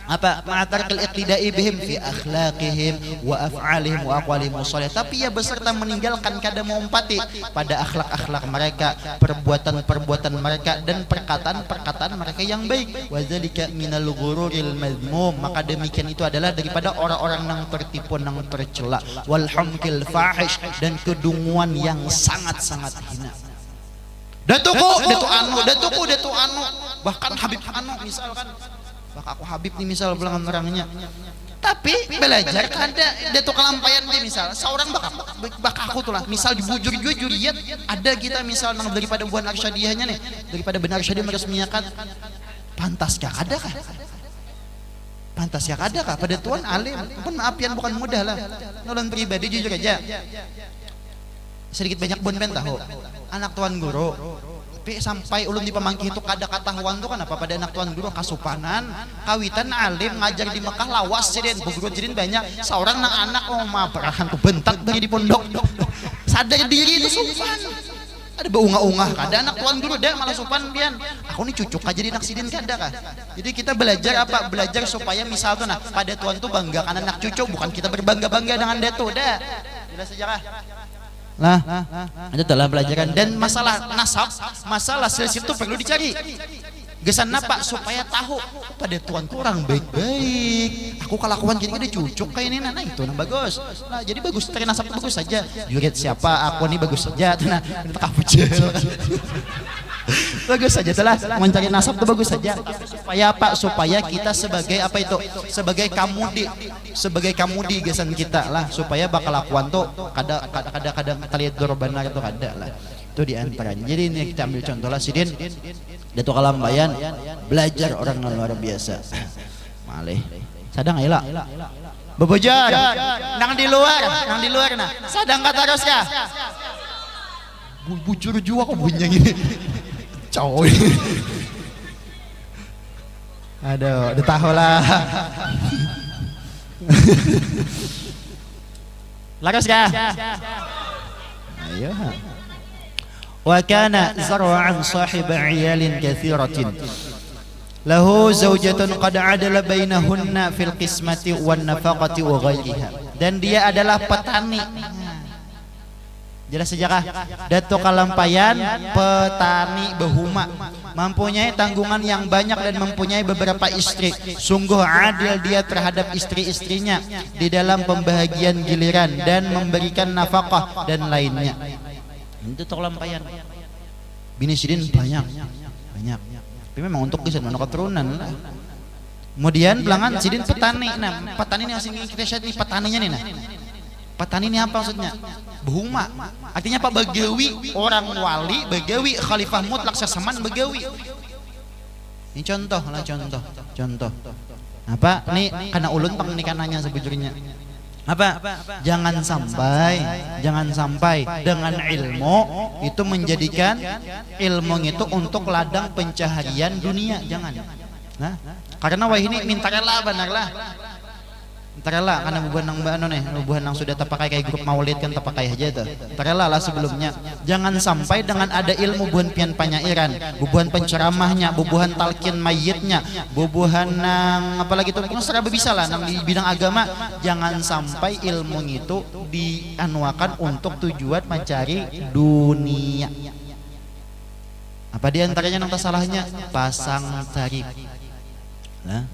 apa, ma'a tarkil iqtidai bihim fi akhlaqihim wa af'alihim wa aqwalihim shalih, tapi ia beserta meninggalkan, kada maumpati pada akhlak-akhlak mereka, perbuatan-perbuatan mereka, dan perkataan-perkataan mereka yang baik. Wa dzalika minal ghururil madhmum, maka demikian itu adalah daripada orang-orang nang tertipu, nang tercela, wal hamqil fahish, dan kedunguan yang sangat-sangat hina. Datuku, datu anu, datuku, datu anu, bahkan Habib anu misalkan. Bah, aku Habib nih misal bilangan orangnya. Tapi belajar kada, datu kalampaian dia misal. Seorang baka, baka aku tuh lah, misal di bujur jua juriat, ada kita misal nang daripada buhan Arsyadiyahnya nih, daripada benar Arsyadiyah meresmiakan. Pantas kah kada kah? Pantas ya kada kah? Pada tuan alim. Pun maapian bukan mudah lah. Nulun pribadi jujur aja. Sedikit banyak bun pen tahu. Anak tuan guru. Tapi sampai ulun di pamangkih itu kada katahuan tuh kenapa pada anak tuan guru kasupanan, kawitan alim ngajar di Mekah lawas sidin, begurun sidin banyak. Seorang nang anak oh ma berahan tuh bentak dari di pondok. Sadar diri itu supan. Ada beungah-ungah kada anak tuan guru dah malah supan pian. Aku nih cucuk aja di anak sidin kada kah? Jadi kita belajar apa? Belajar supaya misal tuh nah pada tuan tuh banggakan anak cucu, bukan kita berbangga-bangga dengan datu dah. Jelas aja kah? Nah, ada dalam pelajaran dan masalah nasab, masalah silsilah itu perlu dicari. Gesan apa? Supaya tahu pada tuan tuh orang baik-baik. Aku kalakuan gini ada cucuk kayak ini nah, nah itu nah bagus. Nah, jadi bagus cari nasab tuh bagus saja. Jurit siapa? Aku nih bagus saja. Nah, tak apa. Bagus saja tuh lah. Mencari nasab tuh bagus saja. Supaya apa? Supaya kita sebagai apa itu? Sebagai kamudi, sebagai kamudi gasan kita lah, supaya bakalakuan tuh kada kada kada kada terlihat dor benar tuh kada lah. Itu diantaranya. Jadi ini kita ambil contoh lah sidin. Datu Kalampayan belajar orang yang luar biasa. Malih. Sadang ayo lah. Bebujur. Nang di luar, nang di luar nah. Sadang kata terus ya. Bu- bujur jua kok bunyi gini. Coy. Aduh, udah tahu lah. Laras kah? Ayo. Wa kana zar'an sahiba iyalin kathiratin. Lahu zaujatun qad adala bainahunna fil qismati wan nafaqati wa ghairiha. Dan dia adalah petani. Jelas saja kah? Datu Kalampayan petani behuma, mempunyai tanggungan yang banyak dan mempunyai beberapa istri. Sungguh adil dia terhadap istri-istrinya di dalam pembahagian giliran dan memberikan nafkah dan lainnya. Itu Datu Kalampayan. Bini sidin banyak, banyak. Tapi memang untuk gasan mana keturunan lah. Kemudian belangan sidin petani. Nah, petani ini asing kita syahid nih petaninya nih nah. Petani ini apa maksudnya? Behuma. Artinya apa? Bagawi orang wali, bagawi khalifah mutlak seseman bagawi. Ini contoh lah contoh, contoh. Apa? Ini karena ulun pang ini kananya sebujurnya. Apa? Jangan sampai, jangan sampai dengan ilmu itu menjadikan ilmu itu untuk ladang pencaharian dunia, jangan. Nah, karena wah ini minta rela benar lah. Minta rela karena bubuhan nang anu nih, bubuhan nang sudah tapakai kayak grup maulid kan tapakai aja tuh. Minta rela lah sebelumnya. Jangan sampai dengan ada ilmu buhan pian panyairan, bubuhan penceramahnya, bubuhan talkin mayitnya, bubuhan nang apalagi tuh pokoknya serba bisa lah nang di bidang agama. Jangan sampai ilmu itu dianuakan untuk tujuan mencari dunia. Apa diantaranya nang tasalahnya? Pasang tarif. Nah,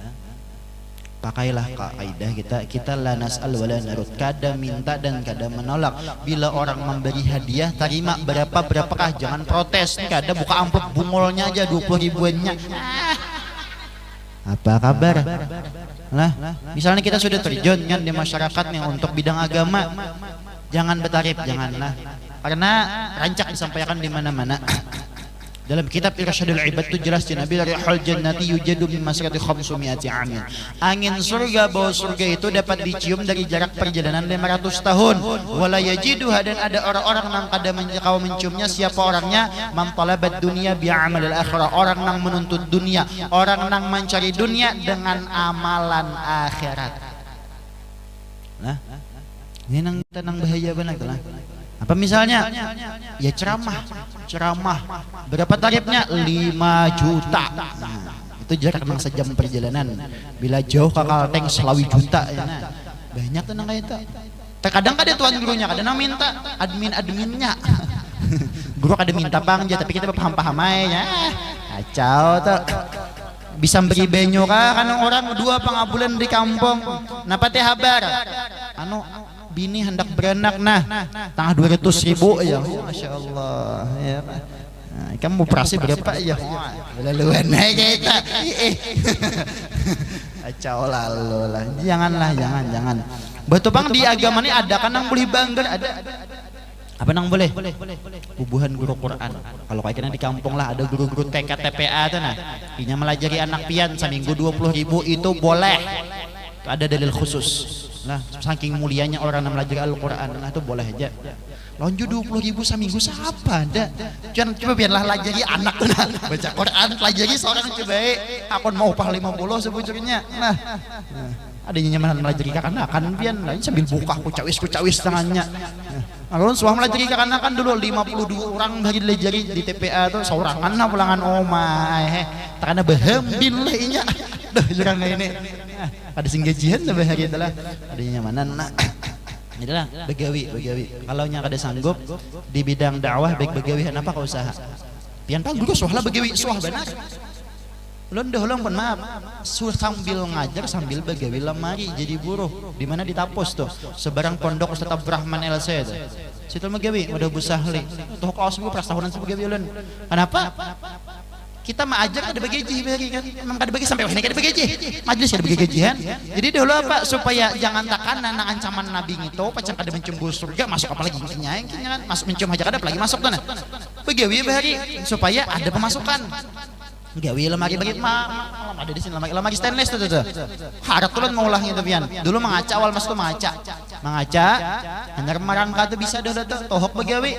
pakailah kaidah kita, kita la nas'al wala narud, kada minta dan kada menolak. Bila orang memberi hadiah, terima berapa berapakah, jangan protes. Kada buka amplop bungulnya aja dua puluh ribuannya. Ah. Apa kabar? Nah, misalnya kita sudah terjun kan di masyarakat nih untuk bidang agama, jangan betarif, jangan lah. Karena rancak disampaikan di mana-mana. Dalam kitab Irsyadul Ibad itu jelas di Nabi, "Rihul jannati yujadu min masirati khamsumiati amin." Angin surga, bau surga itu dapat dicium dari jarak perjalanan lima ratus tahun. Wala yajiduha, dan ada orang-orang nang kada men- kawa menciumnya. Siapa orangnya? Man talabad dunia bi amalil akhirah, orang nang menuntut dunia, orang nang mencari dunia dengan amalan akhirat. Nah, ini nang tenang bahaya benar tuh lah. Apa misalnya? Ya ceramah, ceramah. Berapa tarifnya? Lima juta. Nah, itu Itu jarak nang sejam perjalanan. Bila jauh ka Kalteng selawi juta ya nah. Banyak tuh nang kayak itu. Terkadang kada tuan gurunya, kada nang minta, admin-adminnya. Guru kada minta pang ja, tapi kita paham-paham aja ya. Kacau tuh. Bisa beri banyu kah kan orang dua pangabulan di kampung. Napa teh habar? Anu, bini hendak beranak nah, tangah dua ratus ribu ya. Masya Allah ya. Nah, kamu operasi berapa ya? Laluan aja kita. Ih, ih. Kacau lalu lah. Janganlah, jangan, jangan. Betul bang, di agama ini ada kan nang boleh banggar, ada. Apa nang boleh? Bubuhan guru Quran. Kalau kayak kena di kampung lah ada guru-guru T K T P A tuh nah. Inya melajari anak pian seminggu dua puluh ribu itu boleh. Itu ada dalil khusus. Nah, saking mulianya orang yang melajari Al-Quran, nah itu boleh aja. Lonjo dua puluh ribu seminggu siapa ada? Jangan coba biarlah lajari anak tuh nah. Baca Quran, lajari seorang coba. Aku mau upah lima puluh sebujurnya. Nah, nah. Adanya nyamanan melajari kakanakan pian lain sambil buka kucawis-kucawis tangannya. Nah, alun suah melajari kakanakan dulu lima puluh dua orang hari dilajari di T P A tuh saurangan nah pulangan oma eh takana bahambil lah inya. Duh jurang ini. Nah, kada sing gajian lah bahari itu lah. Adanya nyamanan nah. Itulah begawi begawi. Kalau nya kada sanggup di bidang dakwah baik begawi apa kau usaha. Pian pang dulu suah lah begawi suah benar. Ulun dah ulun pun maaf. Suruh sambil ngajar sambil bagawi lemari jadi buruh. Di mana di Tapus tuh? Seberang pondok Ustaz Abdurrahman L C tuh. Situ megawi udah Bu Sahli. Tuh kaos gue pras tahunan sih begawi ulun. Kenapa? Kita maajar kada bagaji bari kan. Emang kada bagaji sampai wahini kada bagaji. Majlis kada bagaji gajian. Jadi dahulu apa supaya jangan takana nang ancaman nabi ngitu pacang kada mencium bau surga masuk apalagi kinya kinya kan. Masuk mencium haja kada apalagi masuk tuh nah. Begawi bahari supaya ada pemasukan. Gawi lemari bagi ma, ma, ada di sini lemari, lemari stainless tuh tuh. Harat tuh maulah gitu pian. Dulu mengaca awal mas tuh mengaca. Mengaca hanyar merangka tuh bisa dah tuh tohok begawi.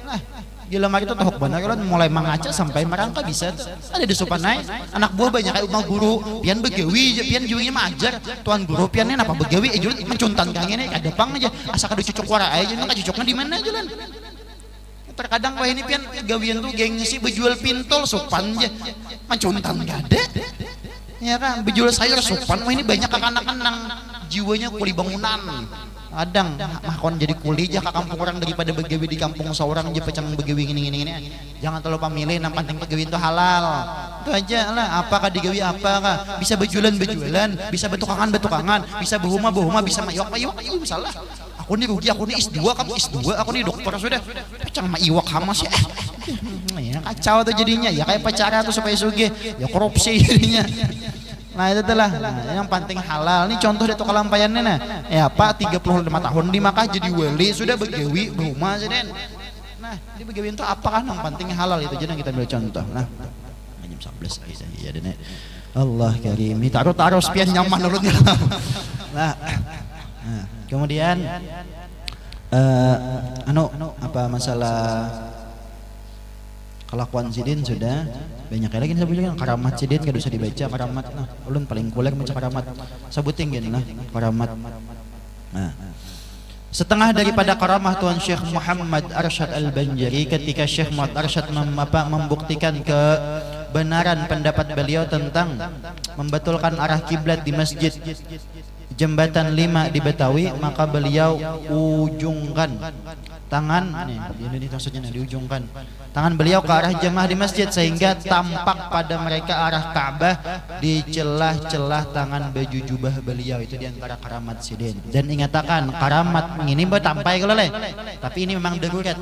Nah, di lemari tuh tohok benar kan mulai mengaca sampai merangka bisa tuh. Ada di supanai anak buah banyak kayak umah guru pian begawi pian jualnya majar tuan guru pian ini apa begawi eh jual mencuntan kang ini ada pang aja asa kada cucuk wara aja cucuknya di mana jalan. Terkadang wah ini pian gawian tuh gengsi bejual pintol sopan ja. Mancuntan kada. Ya kan, bejual sayur sopan wah ini banyak kakanakan nang jiwanya kuli bangunan. Kadang makon jadi kuli ja ka kampung orang daripada begawi di kampung seorang ja pacang begawi gini gini gini. Jangan terlalu pamilih, nang penting begawi itu halal. Itu aja lah, apa kah digawi apa kah. Bisa bejualan bejualan, bisa betukangan betukangan, bisa behuma behuma, bisa maiwak maiwak, iya salah. Aku ni rugi, aku ni S dua, kamu S dua, aku ni dokter sudah. Pacang maiwak hamas ya. Ya kacau tuh jadinya, ya kayak pacara tuh supaya sugih, ya korupsi jadinya. Nah itu tuh lah, nah, yang penting halal. Ini contoh dari tukang lampayan nih nah. Ya apa tiga puluh lima tahun di Makkah jadi wali sudah begawi berumah sih den. Nah, di begawian tuh apakah yang penting halal itu aja yang kita ambil contoh. Nah, jam sebelas aja iya deh. Allah karim, taruh taruh pian nyaman ulun. Nah, nah, kemudian eh anu apa masalah kelakuan sidin sudah banyak lagi nih sebenarnya karamat sidin kada usah dibaca karamat nah ulun paling kuler baca karamat sebuting gini lah karamat nah setengah daripada karamah Tuan Syekh Muhammad Arsyad Al-Banjari ketika Syekh Muhammad Arsyad mem, apa, membuktikan kebenaran pendapat beliau tentang membatulkan arah kiblat di masjid Jembatan lima di Betawi, maka beliau ujungkan tangan, nih, ini maksudnya nih, diujungkan tangan beliau ke arah jemaah di masjid sehingga tampak pada mereka arah Ka'bah di celah-celah tangan baju jubah beliau itu di antara karamat sidin. Dan ingatakan karamat ini betampai kalau leh, tapi ini memang darurat.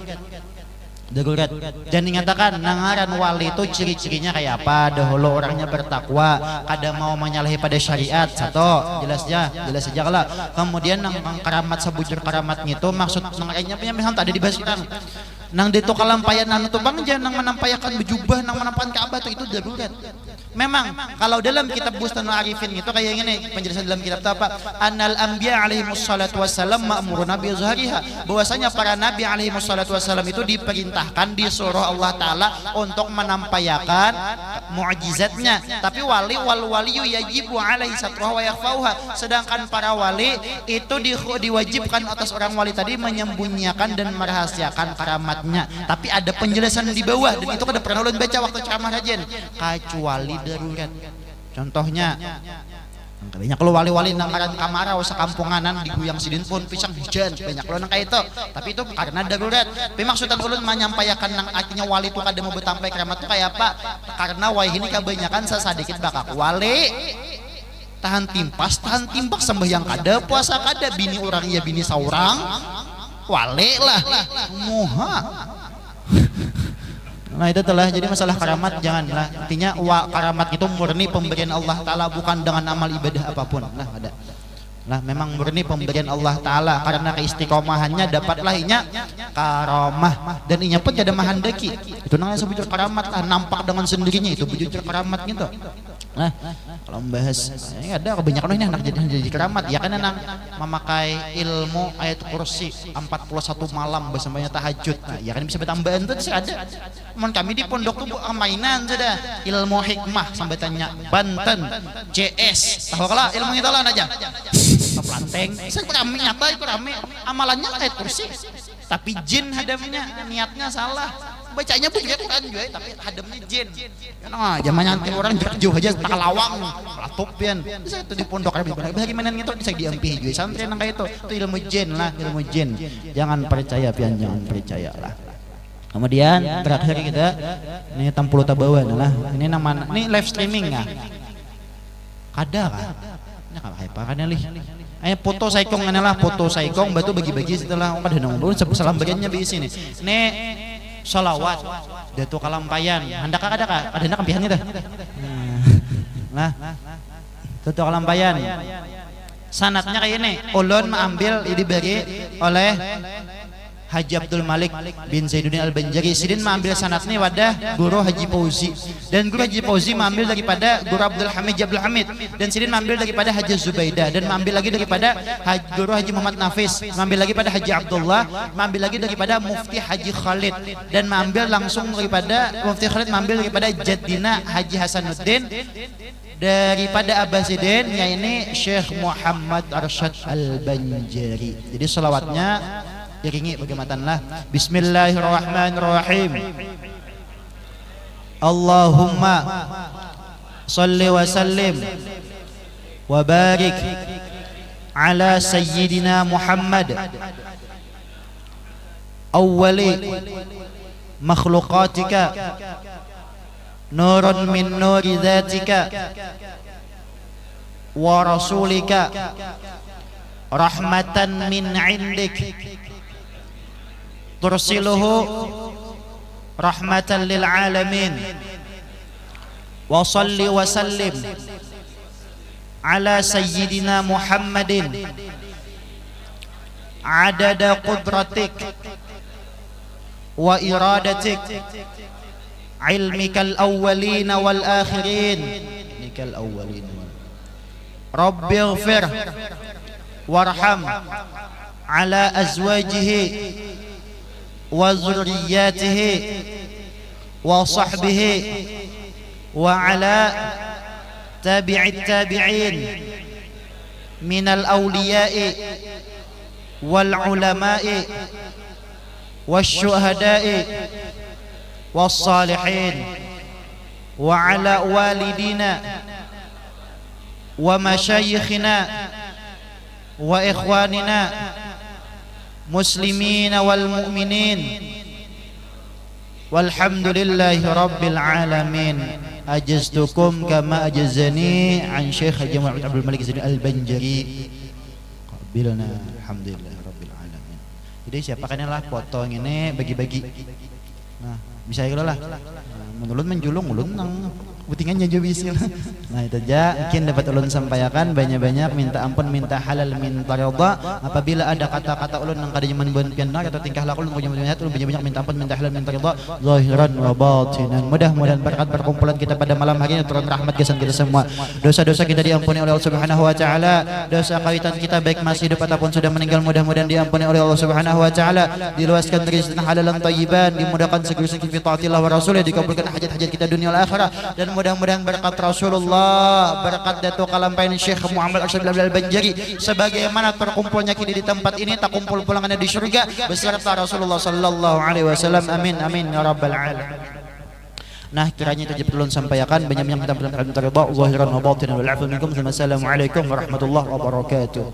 Darurat. Dan ingatakan, nang ngaran wali tu ciri-cirinya kaya apa? Dahulu orangnya bertakwa, kada mau manyalahi pada syariat, satu, jelas ja, jelas haja kalo. Kemudian nang, nang karamat sabujur karamat ngitu, maksud nang lainnya punya misal tak ada dibahas urang. Nang ditu kalampaian anu tu pang ja, nang manampaiakan bejubah, nang manampaiakan Ka'bah tu itu darurat. Memang kalau dalam kitab Bustanul Arifin itu kayak gini penjelasan dalam kitab itu apa? Annal anbiya alaihi wassalatu wassalam ma'muruna bi izhariha. Bahwasanya para nabi alaihi wassalatu wassalam itu diperintahkan disuruh Allah taala untuk menampaikan mukjizatnya. Tapi wali wal waliyu yajibu alaihi satruha wa yakhfauha. Sedangkan para wali itu di, diwajibkan atas orang wali tadi menyembunyikan dan merahasiakan karamatnya. Tapi ada penjelasan di bawah dan itu kada pernah ulun baca waktu ceramah rajin. Kecuali darurat. Contohnya, banyak lo wali-wali nang ngaran kamarau sakampunganan diguyang sidin pohon pisang hujan, banyak lo nang kayak itu. Tapi itu karena darurat. Tapi maksudnya ulun menyampaikan nang artinya wali itu kada mau bertampai keramat tuh kayak apa? Karena wayah ini kebanyakan sesadikit bakak wali. Tahan timpas, tahan timbak, sembahyang kada, puasa kada, bini orang iya bini saurang, wali lah, muha. Nah itu telah jadi masalah karamat janganlah. Intinya wa, karamat itu murni pemberian Allah Taala bukan dengan amal ibadah apapun. Nah ada. Nah memang murni pemberian Allah Taala karena keistiqomahannya dapatlah inya karomah dan inya pun kada menghendaki. Itu namanya sebujur karamat lah nampak dengan sendirinya itu bujur karamat gitu. Nah kalau membahas ini ada kebanyakan ini anak jadi jadi keramat ya kan nang memakai ilmu ayat kursi empat puluh satu malam bersamanya tahajud nah ya kan bisa bertambahan tuh ada. Mun kami di pondok tuh bukan mainan sudah ilmu hikmah sambatannya Banten, C S tahu kalau ilmu itu lah aja pelanteng saya rame nyata itu rame amalannya ayat kursi tapi jin hadamnya niatnya salah bacanya bukan Quran juga tapi hadamnya jin Nah, zaman nyantai orang jauh aja tak lawang, latup pian. Bisa itu di pondok Rabi benar. Bagi mana gitu bisa diampihi juga santri nang kayak itu. Itu ilmu jin lah, ilmu jin. Jangan percaya pian, jangan percaya lah. Kemudian terakhir kita ini tampulu tabawa lah. Ini nang mana? Ini live streaming ya. Kada kah? Ini kalau hype kan lih. Ayo foto saikong ngana lah, foto saikong batu bagi-bagi setelah kada nang ulun salam bagiannya bisi nih. Ini salawat Datu Kalampayan. Handak kada kah? Kada handak ampihan kita. Nah, Datu Kalampayan. Sanatnya kayak ini. Ulun mengambil diberi oleh Haji Abdul Malik bin Zainuddin Al-Banjari. Sidin mengambil sanat ni wadah Guru Haji Fauzi. Dan Guru Haji Fauzi mengambil daripada Guru Abdul Hamid Abdul Hamid. Dan sidin mengambil daripada Haji Zubaidah dan mengambil lagi daripada Haji, Guru Haji Muhammad Nafis, mengambil lagi pada Haji Abdullah, mengambil lagi daripada Mufti Haji Khalid dan mengambil langsung daripada Mufti Khalid mengambil daripada Jadina Haji Hasanuddin daripada Abah Sidin yaitu Syekh Muhammad Arsyad Al-Banjari. Jadi salawatnya iringi bagaimana lah. Bismillahirrahmanirrahim. Allahumma salli wa sallim wa barik ala sayyidina Muhammad awwali makhluqatika nurun min nuri dzatika wa rasulika rahmatan min indik tursiluhu rahmatan lil alamin wa salli wa sallim ala sayyidina Muhammadin adada qudratik wa iradatik ilmikal awwalina wal akhirin. Ilmikal awwalina wal Rabbi ighfir warham ala azwajihi wa zurriyatihi wa sahbihi wa ala tabi'it tabi'in minal awliya'i wal ulama'i wasyuhada'i wassalihin wa ala walidina wa masyayikhina wa ikhwanina muslimina wal mu'minin walhamdulillahi rabbil alamin. Ajaztukum kama ajazani an Syekh Haji Muhammad Abdul Malik Zain Al-Banjari. Qabilna alhamdulillah rabbil alamin. Jadi siapa kan lah potong ini bagi-bagi. Nah, bisa ya lah. Nah, menurut menjulung ulun nang butingannya juga bisa. Nah, itu aja mungkin dapat ulun sampaikan banyak-banyak minta ampun minta halal minta ridha apabila ada kata-kata ulun nang kada nyaman buat pian atau tingkah laku ulun kada nyaman ulun banyak-banyak minta ampun minta halal minta ridha zahiran wa batinan. Mudah-mudahan berkat perkumpulan kita pada malam hari ini turun rahmat gasan kita semua. Dosa-dosa kita diampuni oleh Allah Subhanahu wa taala. Dosa kawitan kita baik masih hidup ataupun sudah meninggal mudah-mudahan diampuni oleh Allah Subhanahu wa taala. Diluaskan rezeki halalan thayyiban, dimudahkan segala rezeki fi taatillah wa rasulih, dikabulkan hajat-hajat kita dunia wal akhirah dan mudah-mudahan berkat Rasulullah, berkat Datuk Kalampain Syekh Muhammad Arsyad Bilal Banjari sebagaimana terkumpulnya kita di tempat ini tak kumpul pulangannya di surga beserta Rasulullah sallallahu alaihi wasallam. Amin amin ya rabbal alamin. Nah, kiranya itu aja perlu sampaikan. Banyak yang kita berharap ridha zahiran wa batinan, wal afu minkum. Assalamualaikum warahmatullahi wabarakatuh.